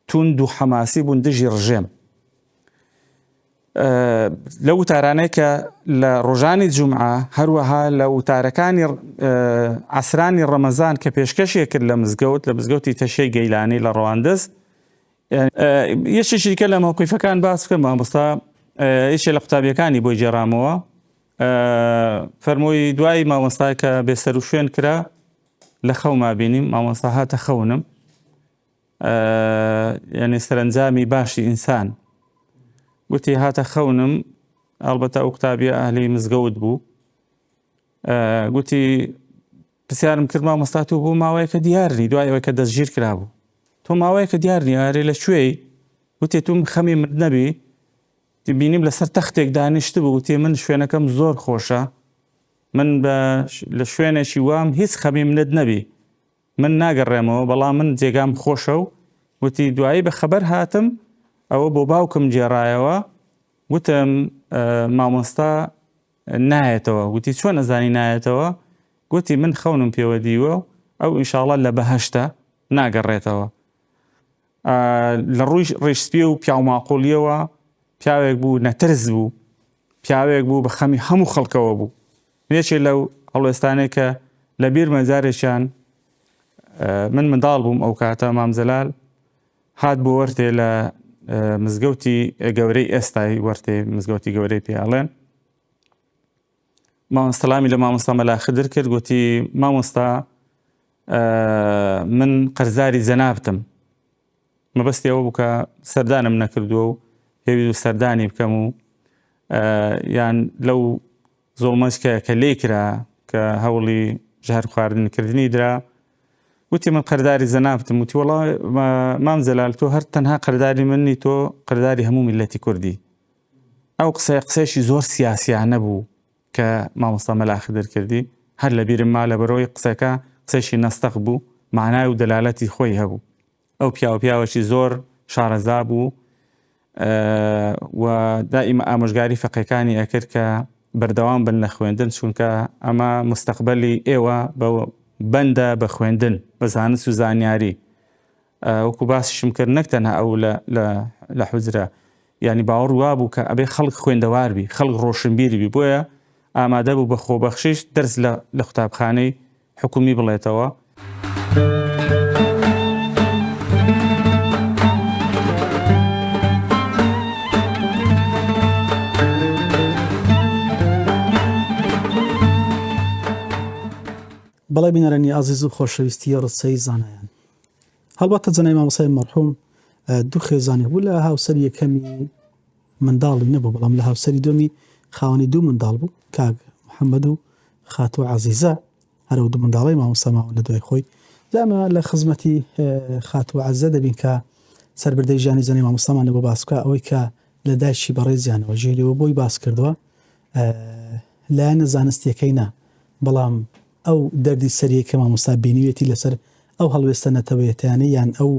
توند و حەماسی بوون دژی ڕژێم لە وتارانەی کە لە ڕۆژانی جومعە هەروەها لە وتارەکانی عسرانی ڕەمەزان کە پێشکەشێ کرد لە مزگەوت لە مزگەوتی تەشەی گەیلانی لە ڕەواندز یەکێکی دیکە لە مەوقیفەکان باس بکەم مامۆستا یەکێ لە قوتابیەکانی بۆی گێڕامەوە فەرمووی دوای مامۆستا کە بێسەر و شوێن کرا لە خەوما بینیم مامۆستا هاتە خەونم یعنی سەرنجامی باشی ئینسان گوتی هاتە خەونم ئەڵبەتە ئەو قوتابیە ئەهلی مزگەوت بوو گوتی پرسیارم کرد مامۆستا تۆ بۆ ماوەیەکە دیار نی دوای ئەوەی کە دەستگیر کرابوو تۆ ماوەیەکە دیار نی ئارێ لە کوێی وتێ توم خەمی مرد نەبی بینیم لەسەر تەختێک دانیشت بوو وتی من شوێنەکەم زۆر خۆشە من بە لە شوێنێکی وام هیچ خەمی منت نەبی من ناگەڕێمەوە بەڵام من جێگام خۆشە و وتی دوایی بە خەبەر هاتم ئەوە بۆ باوکم گێڕایەوە وتم مامۆستا نایەتەوە گوتی چۆن ئەزانی نایەتەوە گوتی من خەونم پێوە دیوە و ئەو ئینشاڵا لە بەهەشتە ناگەڕێتەوە لە ڕووی ڕیشسپی و پیاوماقوڵیەوە پیاوێک بوو نەترس بوو پیاوێک بوو بە خەمی هەموو خەڵکەوە بوو یەکێ لەو هەڵوێستانێک کە لە بیرمە جارێکیان من منداڵ بووم ئەو کاتە مام جەلال هات بۆ وەرتێ لە مزگەوتی گەورەی ئێستای وەرتێ مزگەوتی گەورەی پێ ئەڵێن سەلامی لە مامۆستا مەلا خدر کرد گوتی مامۆستا من قەرزاری جەنابتم مەبەستی ئەوە بوو کە سەردانم نەکردووە و پێویست و سەردانی بکەم و یان لەو زوڵمەش کە کە لێی کرا کە هەوڵی ژەهر خواردن کردنی درا وتی من قەرداری جەنابتم وتی وەڵا مام جەلال تۆ هەر تەنها قەرداری منی تۆ قەرداری هەموو میللەتی کوردی ئەو قسەیە قسەیەکی زۆر سیاسیانە بوو کە مامۆستا مەلا خدر کردی هەر لە بیرم ما لەبەرەوەی قسەکە قسەیەکی نەستەق بوو مانای و دەلالەتی خۆی هەبوو ئەو پیاوە پیاوەکی زۆر شارەزا بوو و دائیمە ئامۆژگاری فەقێکانی ئەکرد کە بەردەوام بن لە خوێندن چونکە ئەمە مستەقبەلی ئێوە بە بەندە بە خوێندن بە زانست و زانیاری وەکو باسیشم کرد نەک تەنها ئەو لە حوجرە یعنی باوەڕ وا بوو کە ئەبێ خەڵک خوێندەوار بی خەڵک ڕۆشنبیری بی بۆیە ئامادە بوو بە خۆبەخشیش دەرس لە قوتابخانەی حکومی بڵێتەوە. بەڵێ بینەرانی ئازیز و خۆشەویستی ڕسەی زانایان هەڵبەتە جەنای مامۆسای مەرحوم دوو خێزانی بوو لە هاوسەری یەکەمی منداڵی نەبوو بەڵام لە هاوسەری دووەمی خاوەنی دوو منداڵ بوو کاک محەممەد و خاتوو عەزیزە هەرەو دوو منداڵی مامۆستا ماون لە دوای خۆی جامە لە خزمەتی خاتوو عەزە دەبین کە سربردەی ژیانی جەنەی مامۆستامان لە بۆ باس بکە ئەوەی کە لە دایکی بەڕێزیانەوە ژێرەوە بۆی باس کردووە لایەنە زانستیەکەی نا بەڵام ئەو دەردی سەریەی کە مامۆستا بینیوێتی لەسەر ئەو هەڵوێستە نەتەوەیەتیانەی یان ئەو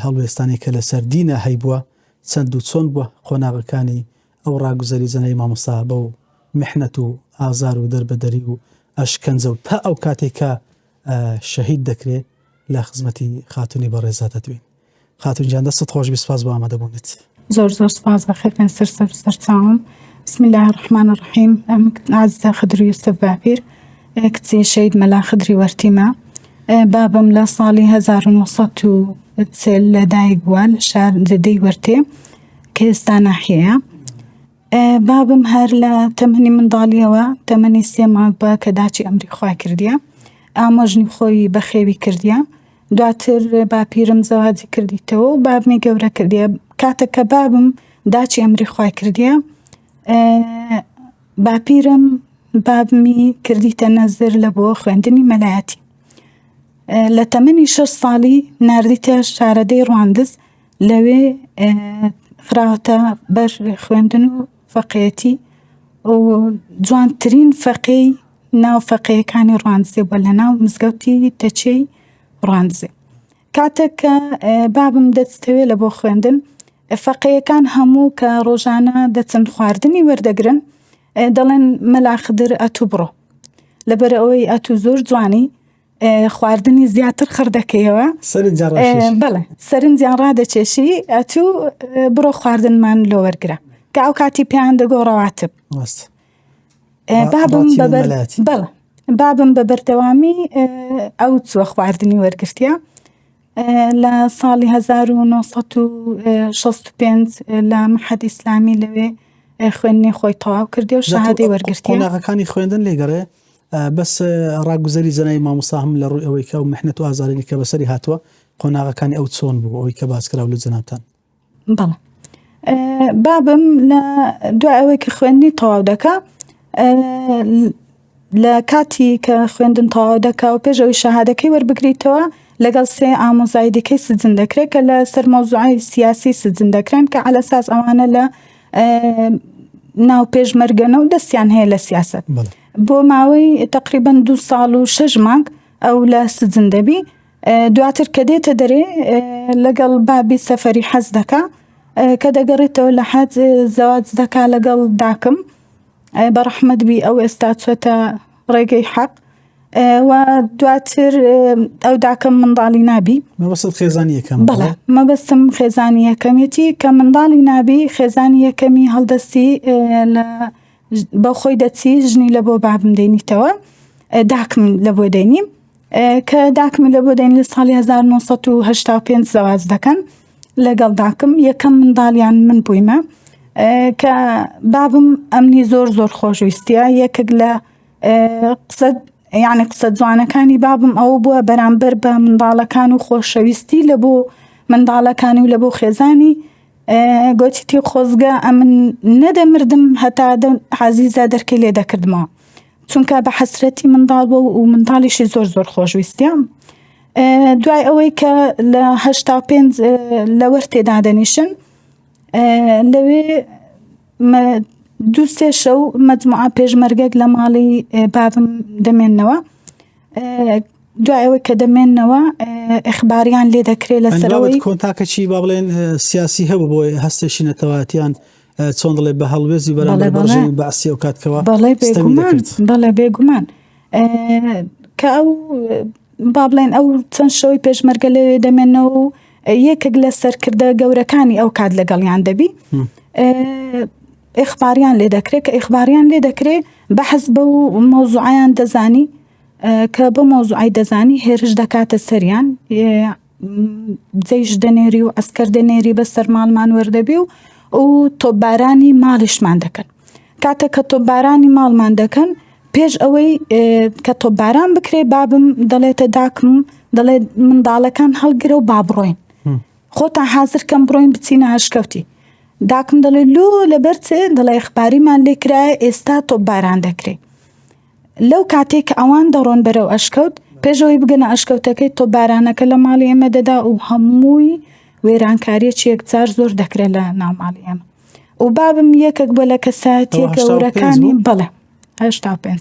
هەڵوێستانەی کە لەسەر دینە هەیبووە چەند و چۆن بووە قۆناغەکانی ئەو ڕاگوزەری جەنابی مامۆستا بەو میحنەت و ئازار و دەربەدەری و ئەشکەنجە و تا ئەو کاتێک کە شەهید دەکرێ لە خزمەتی خاتونی بەڕێزا دەدوێین. خاتون گیان دەستت خۆش بی سپاس بۆ ئامادەبوونت. زۆر زۆر سپاس بەخێر بێن سەر سەر و سەرچاوم. بسم الله الرحمن الرحیم ئەم عەزیزە خدر یوسف باپیر کچی شەهید مەلا خدری وەرتیمە بابم لە ساڵی 1940 لەدایک بووە لە شار لە دێی وەرتێ کە ئێستا ناحیەیە بابم هەر لە تەمەنی منداڵیەوە تەمەنی سێ مانگ بووە کە داچی ئەمری خوا کردیە ئامۆژنی خۆی بەخێوی کردیە. دواتر باپیرم زەواجی کردیتەوە و بابمی گەورە کردیە کاتێک کە بابم داچی ئەمری خوای کردیە باپیرم بابمی کردیتە نەزر لە بۆ خوێندنی مەلایەتی لە تەمەنی شەش ساڵی ناردیتە شارەدێی ڕواندز لەوێ خراوەتە بەر خوێندن و فەقێتی و جوانترین فەقێی ناو فەقێیەکانی ڕواندزێ بووە لە ناو مزگەوتی تەچێی ڕواندزێ کاتێک کە بابم دەچتەوێ لە بۆ خوێندن فەقێیەکان هەموو کە ڕۆژانە دەچن خواردنی وەردەگرن دەڵێن مەلا خدر ئەتوو بڕۆ لەبەر ئەوەی ئەتوو زۆر جوانی خواردنی زیاتر خڕ دەکەیەوە بەڵێ سەرنجیان ڕادەچێشی ئەتوو بڕۆ خواردنمان لۆ وەرگرە کە ئەو کاتی پێیان دەگۆ ڕەواتب بابم بەڵێ بابم بە بەردەوامی ئەو چوە خواردنی وەرگرتیە لە ساڵی 1965 لە محەد ئیسلامی لەوێ خوێندنی خۆی تەواو کردی و شەهادەی وەرگرتیە. قۆناغەکانی خوێندن لێگەڕێ بەس ڕاگوزەری جەنابی مامۆستا هەم لە ڕووی ئەوەی کە ئەو محنەت و ئازارانی کە بەسەری هاتووە قۆناغەکانی ئەو چۆن بوو ئەوەی کە باس کراو لە جەنابتان. بەڵێ بابم لە دوای ئەوەی کە خوێندنی تەواو دەکا لە کاتی کە خوێندن تەواو دەکا و پێش ئەوەی شەهادەکەی وەربگریتەوە لەگەڵ سێ ئامۆزای دیکەی سجن دەکرێت کە لە سەر مەوزوعی سیاسی سجن دەکرێن کە عەلەساس ئەوانە لە ناو پێشمەرگەنە و دەستیان هەیە لە سیاسەت بۆ ماوەی تقریبا دو ساڵ و شەش مانگ ئەو لە سجن دەبی دواتر کە دێتە دەرێ لەگەڵ بابی سەفەری حەز دەکا کە دەگەڕێتەوە لە حەج زەواج دەکا لەگەڵ داکم بە ڕەحمەت بی ئەو ئێستا چۆتە ڕێگەی حەق و دواتر ئەو داکەم منداڵی نابی مەبەست خێزانی یەکەم بەڵێ مەبەستم خێزانی یەکەمێتی کە منداڵی نابی خێزانی یەکەمی هەڵدەستی لە بە خۆی دەچی ژنی لە بۆ بابم دێنیتەوە داکم لە بۆ دێنی کە داکمی لە بۆ دێنی لە ساڵی 1985 زەواج دەکەن لەگەڵ داکم یەکەم منداڵیان من بوویمە کە بابم ئەمنی زۆر زۆر خۆشویستە یەکێک لە قسە یعنی قسە جوانەکانی بابم ئەوە بووە بەرامبەر بە منداڵەکان و خۆشەویستی لە بۆ منداڵەکانی و لە بۆ خێزانی گۆتیتی خۆزگە ئەمن نەدەمردم هەتا عزیزە دەرکەی لێ دەکردمەوە چونکە بە حەسرەتی منداڵ بوو و منداڵیشی زۆر زۆر خۆشویستە دوای ئەوەی کە لە 85 لە وەرتێ دادەنیشن لەوێ دوو سێ شەو مەجموعە پێشمەرگەک لە ماڵی بابم دەمێنەوە دوای ئەوەی کە دەمێنەوە ئەخباریان لێ دەکرێت لە سەرەوەی کۆنتاکەچی با بڵێن سیاسی هەبوو بۆی هەستێکی نەتەواتیان چۆن دەڵێ بە هەڵوێزی بەرامبەر بە ڕژێمی بەعسی ئەو کات کەوا بەڵێ بێگومان بەڵێ بێگومان کە ئەو با بڵێن ئەو چەند شەوەی پێشمەرگە لەوێ دەمێنەوە و یەکێک لە سەرکردە گەورەکانی ئەو کات لەگەڵیان دەبی ئیخباریان لێ دەکرێت کە ئیخباریان لێ دەکرێت بەحەز بەو مەوزوعیان دەزانی کە بە مەوزوعی دەزانی هێرش دەکاتە سەریان جەیش دەنێری و عەسکەر دەنێری بەسەر ماڵمان وەردەبی و و تۆپبارانی ماڵیشمان دەکەن کاتێک کە تۆپبارانی ماڵمان دەکەن پێش ئەوەی کە تۆپباران بکرێ بابم دەڵێتە داکم دەڵێت منداڵەکان هەڵگرە و با بڕۆین خۆتان حازر کەم بڕۆین بچینە ئەشکەوتی داکم دەڵێ لۆ لەبەر چ دەڵێ ئیخباریمان لێ کرایە ئێستا تۆپباران دەکرێ لەو کاتەی کە ئەوان دەڕۆن بەرەو ئەشکەوت، پێش ئەوەی بگەنە ئەشکەوتەکەی تۆپبارانەکە لە ماڵی ئێمە دەدا و هەمووی وێرانکارییەکی یەکجار زۆر دەکرێت لە ناو ماڵی ئێمە. و بابم یەکێک بووە لە کەسایەتیە گەورەکانی بەڵێ 85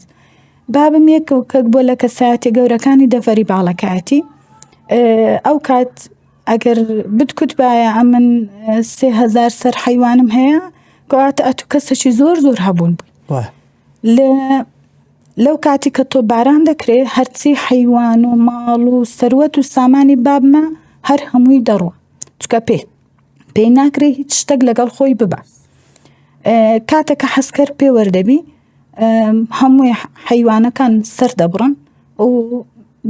بابم یەکێک بووە لە کەسایەتیە گەورەکانی دەڤەری باڵەکایەتی ئەو کات ئەگەر بتکوتبایە ئەمن 3000 سەر حەیوانم هەیە کەواتە ئەتوو کەسێکی زۆر زۆر هەبوون بووی. لە لەو کاتی کە تۆپباران دەکرێ هەرچی حەیوان و ماڵ و سەروەت و سامانی بابمە هەر هەمووی دەڕوا چکە پێ پێی ناکرێ هیچ شتێک لەگەڵ خۆی ببا کاتێک کە حەسکەر پێ وەردەبی هەمووی حەیوانەکان سەر دەبڕن و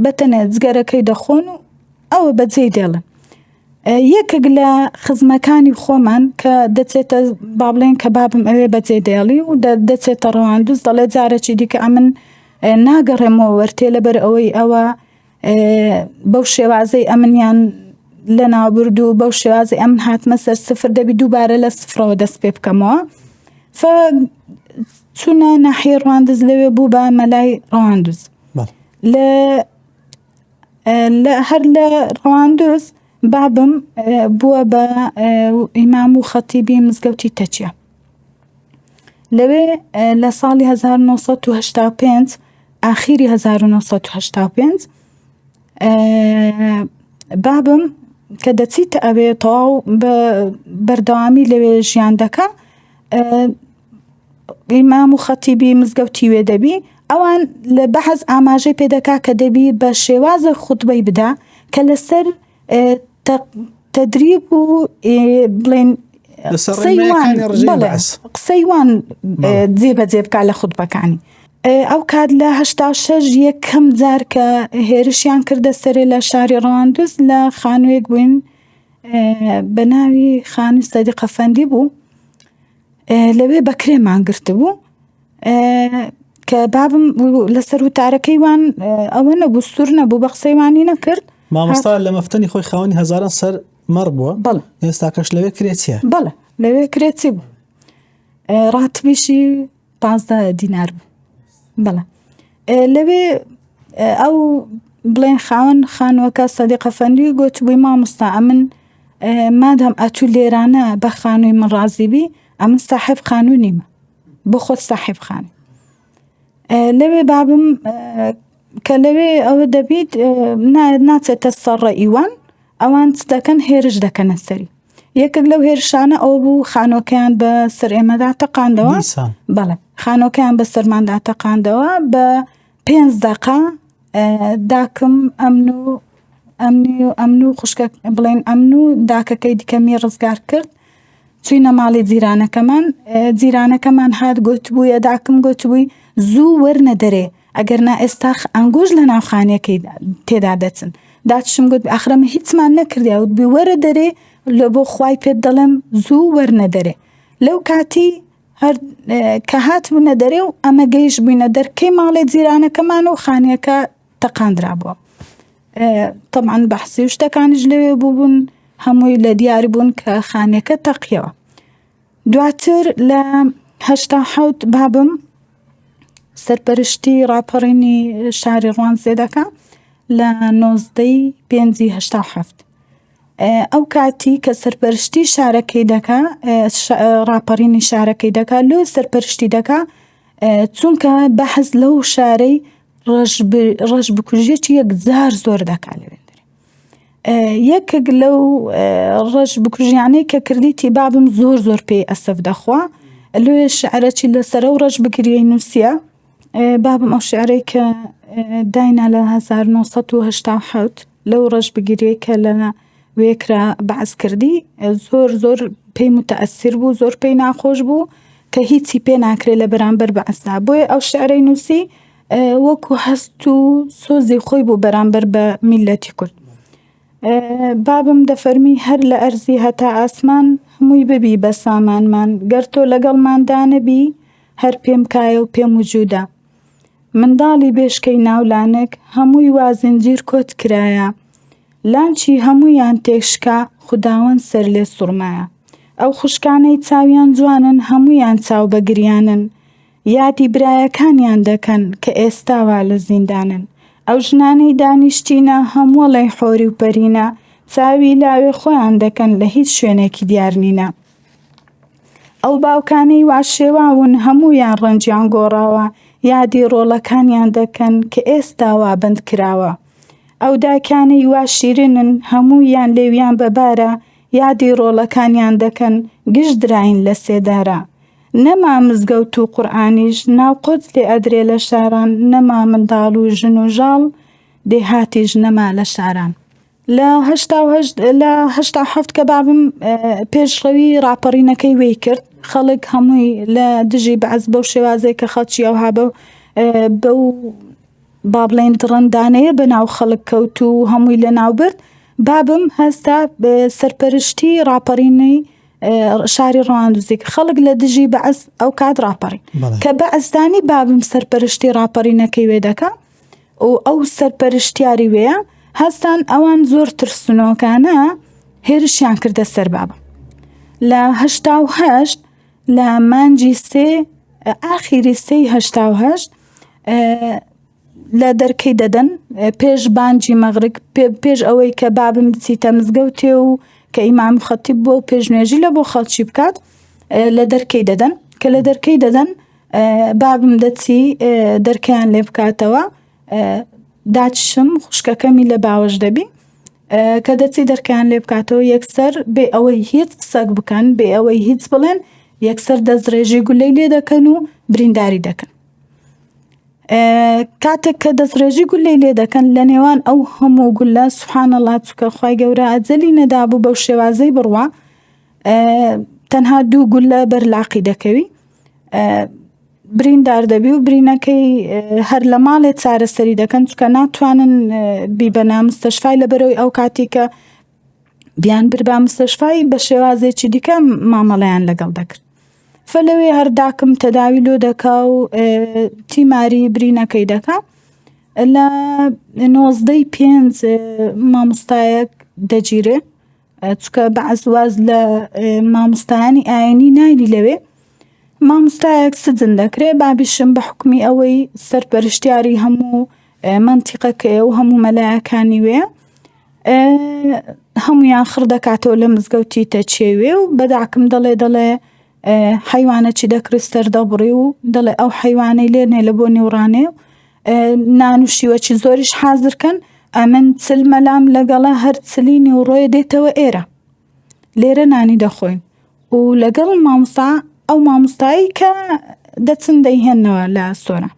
بەتەنێ جگەرەکەی دەخۆن و ئەوە بەجێی دێڵن یەکێک لە خزمەکانی خۆمان کە دەچێتە با بڵێن کە بابم ئەوێ بەجێ دێڵی و دەچێتە ڕەواندوز دەڵێ جارێکی دیکە ئەمن ناگەڕێمەوە وەرتێ لەبەر ئەوەی ئەوە. بەو شێوازەی ئەمنیان لەناوبرد و بەو شێوازی ئەمن هاتمە سەر سفر دەبی دووبارە لە سفرەوە دەست پێ بکەمەوە ف چوونە ناحیە ڕواندز لەوێ بوو بە مەلای ڕواندز لە لە هەر لە ڕواندز بابم بووە بە ئیمام و خەتیبی مزگەوتی تەچیە لەوێ لە ساڵی 1985 ئاخیری 1985 بابم کە دەچیتە ئەوێ تەواو بە بەردەوامی لەوێ ژیان دەکا ئیمام و خەتیبی مزگەوتی وێ دەبی ئەوان لە بەحز ئاماژەی پێدەکا کە دەبی بە شێوازە خوتبەی بدا کە لەسەر تەدریب و بڵێن قسەی وان جێبەجێ بکا لە خوتبەکانی. ئەو کات لە 86 یەکەم جار کە هێرشیان کردە سەرێ لە شاری ڕەواندز لە خانوویەک بووین بە ناوی خانووی سەدیقە فەندی بوو لەوێ بەکرێمان گرتبوو کە بابم لەسەر وتارەکەی وان ئەوە نەبوو سوور نەبوو بە قسەی وانی نەکرد مامۆستا لە مەفتەنی خۆی خاوەنی هەزاران سەر مەڕ بووە بەڵێ ئێستاکەش لەوێ کرێچیە بەڵێ لەوێ کرێچی بوو ڕاتبیشی 15 دینار بوو بەڵێ لەوێ ئەو بڵێن خاوەن خانووەکە سەدیقە فەندی گوتبووی مامۆستا ئەمن مادام ئەتوو لێرانە بە خانووی من ڕازی بی ئەمن ساحێب خانوو نیمە بۆ خۆت ساحێب خانوو لەوێ بابم کە لەوێ ئەوە دەبیت ناچێتە سەر ڕەئی وان ئەوان چ دەکەن هێرش دەکەنە سەری یەکێک لەو هێرشانە ئەو بوو خانۆکەیان بە سەر ئێمەدا تەقاندەوە بەڵێ خانۆکەیان بە سەرماندا تەقاندەوە بە پێنج دقە داکم ئەمن و ئەمنی و ئەمن و خوشکە بڵێن ئەمن و داکەکەی دیکەمی ڕزگار کرد چوینە ماڵی جیرانەکەمان جیرانەکەمان هات گوتبوویە داکم گوتبووی زوو وەرنە دەرێ ئەگەر نا ئێستا ئەنگۆش لە ناو خانیەکەی تێدا دەچن داچشم گوت ئاخرەمە هیچمان نەکردیا وت بی وەرە دەرێ لە بۆ خوای پێت دەڵێم زوو وەرنە دەرێ لەو کاتی هەر کە هاتبوونە دەرێ و ئەمە گەیش بووینە دەرکەی ماڵێ جیرانەکەمان و خانیەکە تەقاندرابووە تەبعەن بەحسی و شتەکانیش لەوێ بووبوون هەمووی لە دیار بوون کە خانیەکە تەقیەوە دواتر لە 87 بابم سەرپەرشتی ڕاپەڕینی شاری ڕوانزێ دەکا لە نۆزدەی پێنجی 87 ئەو کاتی کە سەرپەرشتی شارەکەی دەکا ڕاپەڕینی شارەکەی دەکا لۆ سەرپەرشتی دەکا چونکە بەحز لەو شارەی ڕەش بکوژێکی یەکجار زۆر دەکا لەوێ یەکێک لەو ڕەش بکوژیانەی کە کردیتی بابم زۆر زۆر پێی ئەسەف دەخوا لێ شعرەچی لەسەر و ڕەش بگریەی نووسە بابم ئەو شعرەی کە داینا لە 1970 لەو ڕەش بگیریەی کە لە وێکرا بەعس کردی زۆر زۆر پێی متەئەسیر بوو زۆر پێی ناخۆش بوو کە هیچی پێ ناکرێت لە بەرامبەر بەعسدا بۆیە ئەو شعرەی نووسی وەکو هەست و سۆزی خۆی بوو بەرامبەر بە میللەتی کورد. بابم دەفەرمی هەر لە ئەرزی هەتا ئاسمان هەمووی ببی بە سامانمان گەر تۆ لەگەڵماندا نەبی هەر پێم کایە و پێم وجودە منداڵی بێشکەی ناو لانک هەمووی وا زنجیر کۆت کرایە لانچی هەموویان تێکشکا خوداوەند سەر لێ سوڕمایە ئەو خوشکانەی چاویان جوانن هەموویان چاو بە گریانن یادی برایەکانیان دەکەن کە ئێستا وا لە زیندانن. ئەو ژنانەی دانیشتینە هەموەڵەی حۆری و پەرینە، چاوی لاوێ خۆیان دەکەن لە هیچ شوێنێکی دیار نینە. ئەو باوکانەی وا شێواون هەموویان ڕەنگیان گۆڕاوە، یادی ڕۆڵەکانیان دەکەن کە ئێستا وا بەند کراوە. ئەو دایکانەی وا شیرینن هەموویان لێویان بە بارە، یادی ڕۆڵەکانیان دەکەن گشت دراین لە سێدارە. نەما مزگەوت و قورئانیش ناو قۆچ لێ ئەدرێ لە شاران نەما منداڵ و ژن و ژاڵ دێهاتیش نەما لە شاران. لە 88 لە 87 کە بابم پێشڕەوی ڕاپەڕینەکەی وێی کرد خەڵک هەمووی لە دژی بەعس بەو شێوازێک کە خەڵکی ئەوها بەو بەو با بڵێین دڕندانەیە بە ناو خەڵک کەوت و هەمووی لە ناو برد بابم هەستا سەرپەرشتی ڕاپەڕینەی شاری ڕواندزی خەڵک لە دژی بەعس ئەو کات ڕاپەڕین کە بەعسدانی بابم سەرپەرشتی ڕاپەڕینەکەی وێ دەکا. و ئەو سەرپەرشتیاری وێیە هەستان ئەوان زۆر ترسنۆکانە هێرشیان کردە سەر بابم لە 88 لە مانجی سێ ئاخیری سێی 88 لە دەرکەی دەدەن پێش بانجی مەغرب پێش ئەوەی کە بابم بچیتە مزگەوتێ و کە ئیمام خەتیب بۆ پێشنوێژی لە بۆ خەڵکی بکات لە دەرکەی دەدەن کە لە دەرکەی دەدەن بابم دەچی دەرکەیان لێ بکاتەوە داچشم خوشکەکەمی لە باوەش دەبی کە دەچی دەرکەیان لێ بکاتەوە یەکسەر بێ ئەوەی هیچ قسەک بکەن بێ ئەوەی هیچ بڵێن یەکسەر دەستڕێژی گولەی لێ دەکەن و برینداری دەکەن کاتێک کە دەستڕێژی گولەی لێ دەکەن لە نێوان ئەو هەموو گولە سبحان الله چکە خی گەورە ئەجەلی نەدابوو بەو شێوازەی بڕوا تەنها دوو گولە بەر لاقی دەکەوی بریندار دەبی و برینەکەی هەر لە ماڵێ چارەسەری دەکەن چکە ناتوانن بیبەنە مستەشفای لەبەرەوەی ئەو کاتی کە بیان بربا مستەشفای بە شێوازێکی دیکە مامەڵەیان لەگەڵ دەکرد فەلەوێ هەرداکم تەداوی لۆ دەکا و تیماری برینەکەی دەکا لە نۆزدەی پێنج مامۆستایەک دەگیرێ چکە بەعس واز لە مامۆستایانی ئاینی ناینی لەوێ مامۆستایەک سجن دەکرێ بابیشم بە حکومی ئەوەی سەرپەرشتیاری هەموو مەنتیقەکەیە و هەموو مەلایەکانی وێ هەمویان خڕ دەکاتەوە لە مزگەوتی تەچێوێ و بەداکم دەڵێ دەڵێ حەیوانەکی دەکڕی سەر دەبڕی و دەڵێ ئەو حەیوانەی لێنێ لە بۆ نیوڕانێ نان و شیوەکی زۆریش حازرکەن ئەمن چل مەلام لەگەڵە هەر چلی نیوڕۆیە دێتەوە ئێرە لێرە نانی دەخۆین و لەگەڵ مامۆستا ئەو مامۆستایی کە دەچن دەیهێنەوە لە سۆران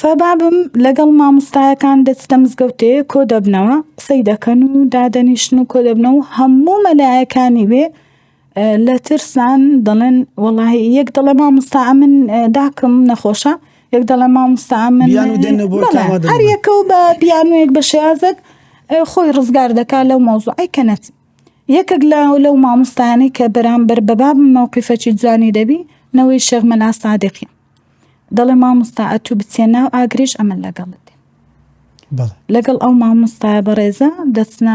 فبابم لەگەڵ مامۆستایەکان دەچتە مزگەوتێ کۆ دەبنەوە قسەی دەکەن و دادەنیشن و کۆ دەبنەوە هەموو مەلایەکانی وێ لە ترسان دەڵێن وەڵاهی یەک دەڵێ مامۆستا ئەمن داکم نەخۆشە یەک دەڵێ مامۆستا ئەمن بیانوو دێنە بۆ بەڵێ، ئامادە هەر نەبن. یەکە و بە بیانوویەک بە شێوازێک خۆی ڕزگار دەکا لەو مەوزوعەی کە نەچن یەکێک لە لەو مامۆستایانەی کە بەرامبەر بە بابم مەوقیفەکی جوانی دەبی نەوەی شێخ مەلا سادقی دەڵێ مامۆستا ئەتوو بچێ ناو ئاگریش ئەمن لەگەڵت دێم بەڵێ لەگەڵ ئەو مامۆستایە بەڕێزە دەچنە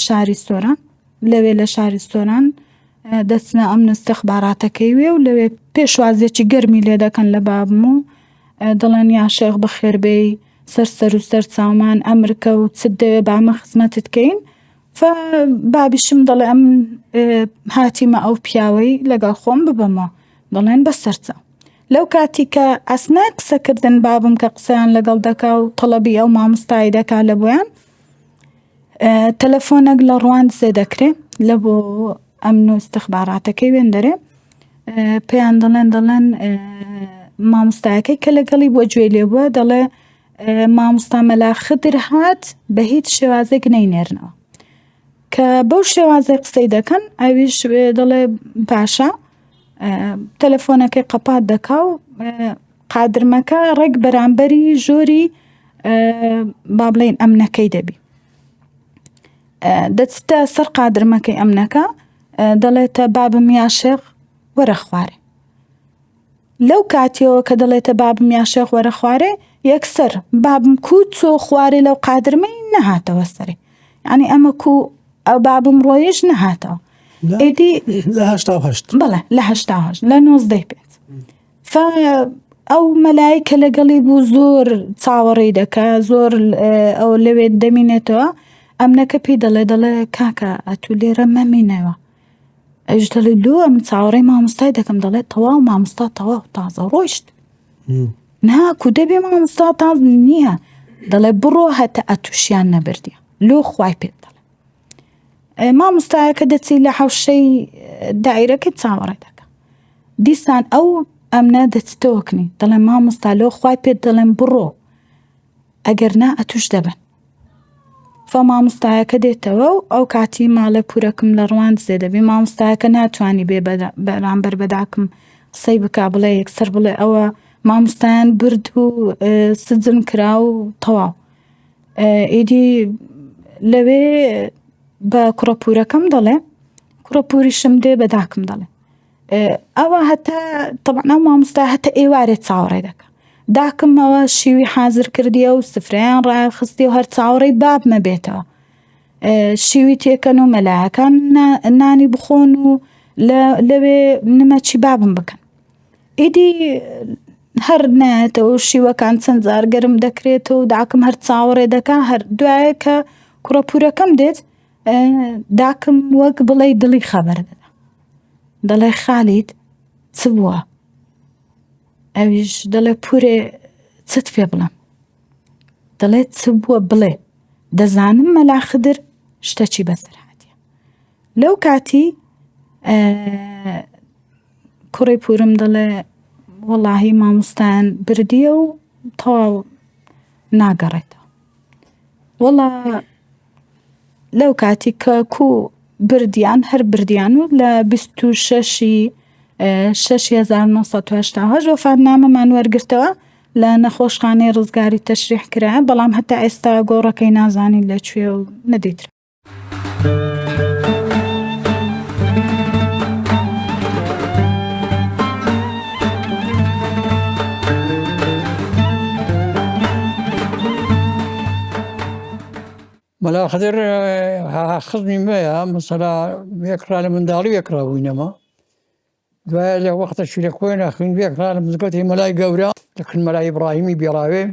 شاری سۆران لەوێ لە شاری سۆران دەچنە ئەمن استخباراتەکەی وێ و لەوێ پێشوازیەکی گەرمی لێ دەکەن لە بابم و دەڵێن یا شێخ بەخێر بێی سەر سەر و سەر چاومان ئەمرکە و چت دەوێ با ئەمە خزمەتت کەین فە بابیشم دەڵێ ئەم هاتیمە ئەو پیاوەی لەگەڵ خۆم ببەمەوە دەڵێن بەسەرچاو لەو کاتی کە ئەسنای قسەکردن بابم کە قسەیان لەگەڵ دەکا و تەڵەبی ئەو مامۆستای دەکا لە بۆیان تەلەفۆنێک لە ڕواندزێ دەکرێ لە بۆ ئەمن و ئیستخباراتەکەی وێندەرێ پێیان دەڵێن دەڵێن مامۆستایەکەی کە لەگەڵی بووە گوێی لێ بووە دەڵێ مامۆستا مەلا خدر هات بە هیچ شێوازێک نەینێرنەوە کە بەو شێوازەی قسەی دەکەن ئەویش دەڵێ باشە تەلەفۆنەکەی قەپات دەکا و قادرمەکە ڕێک بەرامبەری ژۆری با بڵێین ئەمنەکەی دەبی دەچتە سەر قادرمەکەی ئەمنەکە دەڵێتە بابم یا شێخ وەرە خوارێ لەو کاتیەوە کە دەڵێتە بابم یا شێخ وەرە خوارێ یەکسەر بابم کو چۆ خوارێ لەو قادرمەی نەهاتەوە سەرێ یعنی ئەمە کو ئەو بابم ڕۆیش نەهاتەوە ئیدی لە 88 بەڵێ لە 88 لە نۆزدەی پێنج فا ئەو مەلای کە لەگەڵی بوو زۆر چاوەڕێی دەکا زۆر ئەو لەوێ دەمینێتەوە ئەمنەکە پێی دەڵێ دەڵێ کاکە ئەتوو لێرە مەمینەوە ئەویش دەڵێ لۆ ئەم چاوەڕێی مامۆستای دەکەم دەڵێ تەواو مامۆستا تەواو تازە ڕۆیشت نا کو دەبێ مامۆستا تاز نییە دەڵێ بڕۆ هەتە ئەتوشیان نەبردیە لۆ خوای پێت دەڵێ مامۆستایەکە دەچی لە حەوشەی دایرەکە چاوەڕێ دەکە دیسان ئەو ئەمنە دەچتەوەکنی دەڵێ مامۆستا لۆ خوای پێت دەڵێم بڕۆ ئەگەر نا ئەتوش دەبن فە مامۆستایەکە دێتەوە و ئەو کاتی ماڵێ پورەکم لە ڕواندزێ دەبی مامۆستایەکە ناتوانانی بێ بەرامبەر بەداکم قسەی بک بڵێ یەکسەر بڵێ ئەوە مامۆستایان برد و سجن کرا و تەواو ئیدی لەوێ بە کوڕە پورەکەم دەڵێ کوڕە پوریشم دێ بە داکم دەڵێ ئەوە هەتا تەبعەن ئەو مامۆستا هەتا ئێوارێ چاوەڕێ دەکا. داکمەوە شیوی حازر کردیە و سفرەیان ڕاخستی و هەر چاوەڕێی بابمە بێتەوە شیوی تێکەن و مەلایەکان نانی بخۆن و لەوێ نمەچی بابم بکەن ئیدی هەر نایەتەوە و شیوەکان چەند جار گەرم دەکرێتەوە و داکم هەر چاوەڕێ دەکا هەر دوایە کە کوڕە پورەکەم دێت داکم وەک بڵێ دڵی خەبەر دەدا دەڵێ خالید چ بووە ئەویش دەڵێ پورێ چت پێ بڵێم دەڵێ چ بووە بڵێ دەزانم مەلا خدر شتەکی بەسەر هاتیە لەو کاتی کوڕی پورم دەڵێ وەڵاهی مامۆستایان بردیە و تەواو ناگەڕێتەوە وەڵا لەو کاتی کە کو بردیان هەر بردیان و لە 26 1970 وەفاتنامەمان وەرگرتەوە لە نەخۆشخانەی ڕزگاری تەشریح کرا بەڵام هەتا ئێستا گۆڕەکەی نازانین لە کوێ و نەدیترا. مەلا خدر خزمی مەیە مەسەلا یەکڕا لە منداڵی یەکڕا بووینەمە دوایە لە وەختەکی لە کۆیە خوین یەکڕا لە مزگەوتی مەلای گەورە لە کن مەلای ئیبراهیمی بێڕاوێ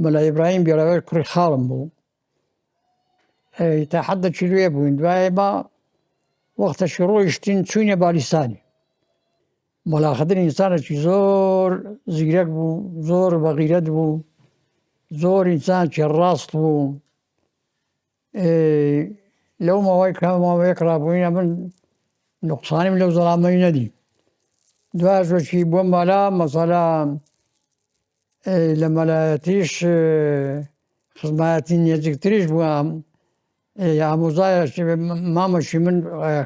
مەلا ئیبراهیم بێڕاوێ کوڕی خاڵم بوو تا حەدەکی لێ بووین دوایە بە وەختەکی ڕۆیشتین چوینە بالیستانی مەلا خدر ئینسانێکی زۆر زیرەک بوو زۆر بەغیرەت بوو زۆر ئینسانکی ڕاست بوو لەو ماوەی کە ماوەیەک ڕابووینە من نقصانیم لەو زەڵامەی نەدی دواژۆکی بۆ مەلا مەسەلا لە مەلایەتیش خزمایەتی نێزیکتریش بووە ئامۆزایەکی مامەشی من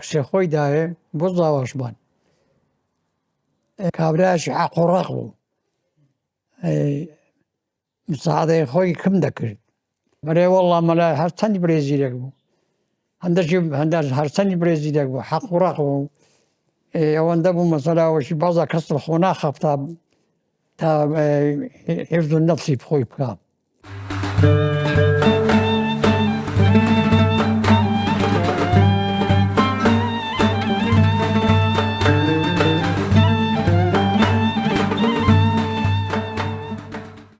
کچێ خۆی دایێ بۆ زاواشمان کابرایەکی حەق و ڕەق بوو مساعدەی خۆی کم دەکرد بەرێ وەڵا مەلا هەر چەندی برێ زیرەک بوو هەندێکی هەنداش هەر چەندی برێ زیرەک بوو حەق و ڕەق بوو ئەوەندە بوو مەسەلاوەشی بازا کەس خۆ ناخەفتا تا حفظ النفسی خۆی بکە.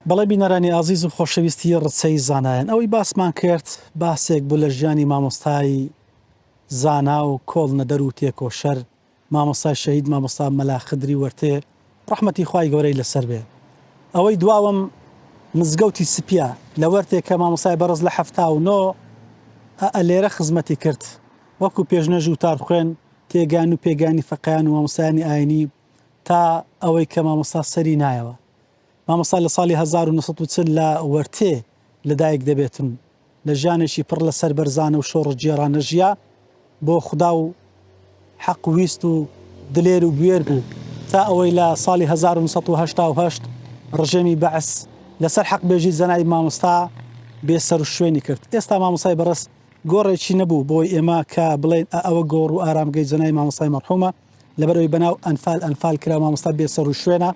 بەڵێ بینەرانی ئازیز و خۆشەویستی ڕچەی زانایان ئەوەی باسمان کرد باسێک بوو لە ژیانی مامۆستای زانا و کۆڵ نەدەر و تێکۆشەر مامۆستای شەهید مامۆستا مەلا خدری وەرتێ ڕەحمەتی خوای گەورەی لەسەر بێ ئەوەی دواوم مزگەوتی سپیە لە وەرتێ کە مامۆستای بەڕێز لە 79 ئە لێرە خزمەتی کرد وەکو پێشنوێژ وتار خوێن تێگان و پێگانی فەقیان و مامۆستایانی ئاینی تا ئەوەی کە مامۆستا سەری نایەوە مامۆستا لە ساڵی 1940 لە وەرتێ لەدایک دەبێتن لە ژیانێکی پڕ لە سەربەرزانە و شۆڕشگێڕانە ژیا، بۆ خودا و حەق ویست و دلێر و بوێر بوو، تا ئەوەی لە ساڵی 1988 ڕژێمی بەعس لەسەر حەقبێژی جەنابی مامۆستا بێ سەروشوێنی کرد. ئێستا مامۆستای بەڕێز گۆڕێکی نەبوو بۆی ئێمە کە بڵێین ئە ئەوە گۆڕ و ئارامگەی جەنابی مامۆستای مەرحومە، لەبەرئەوەی بەناو ئەنفال ئەنفال کرا مامۆستا بێ سەروشوێنە.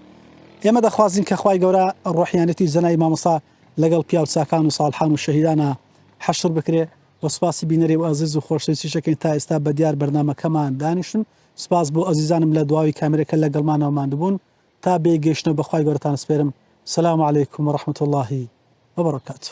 ئێمە دەخوازین کە خوای گەورە ڕۆحیانەتی جەنابی مامۆستا لەگەڵ پیاو چاکان و ساڵحان و شەهیدانا حەشر بکرێ وە سوپاسی بینەری و ئازیز و خۆشەویستیش ئەکەین تا ئێستا بە دیار بەرنامەکەمان دانیشتن سوپاس بۆ ئەزیزانم لە دواوی کامێرەکە لەگەڵمانەوە ماندوبوون تا بێ گەیشتنەوە بە خوای گەورەتان ئەسپێرم سلام علیکم و رحمة اللە و برکاته.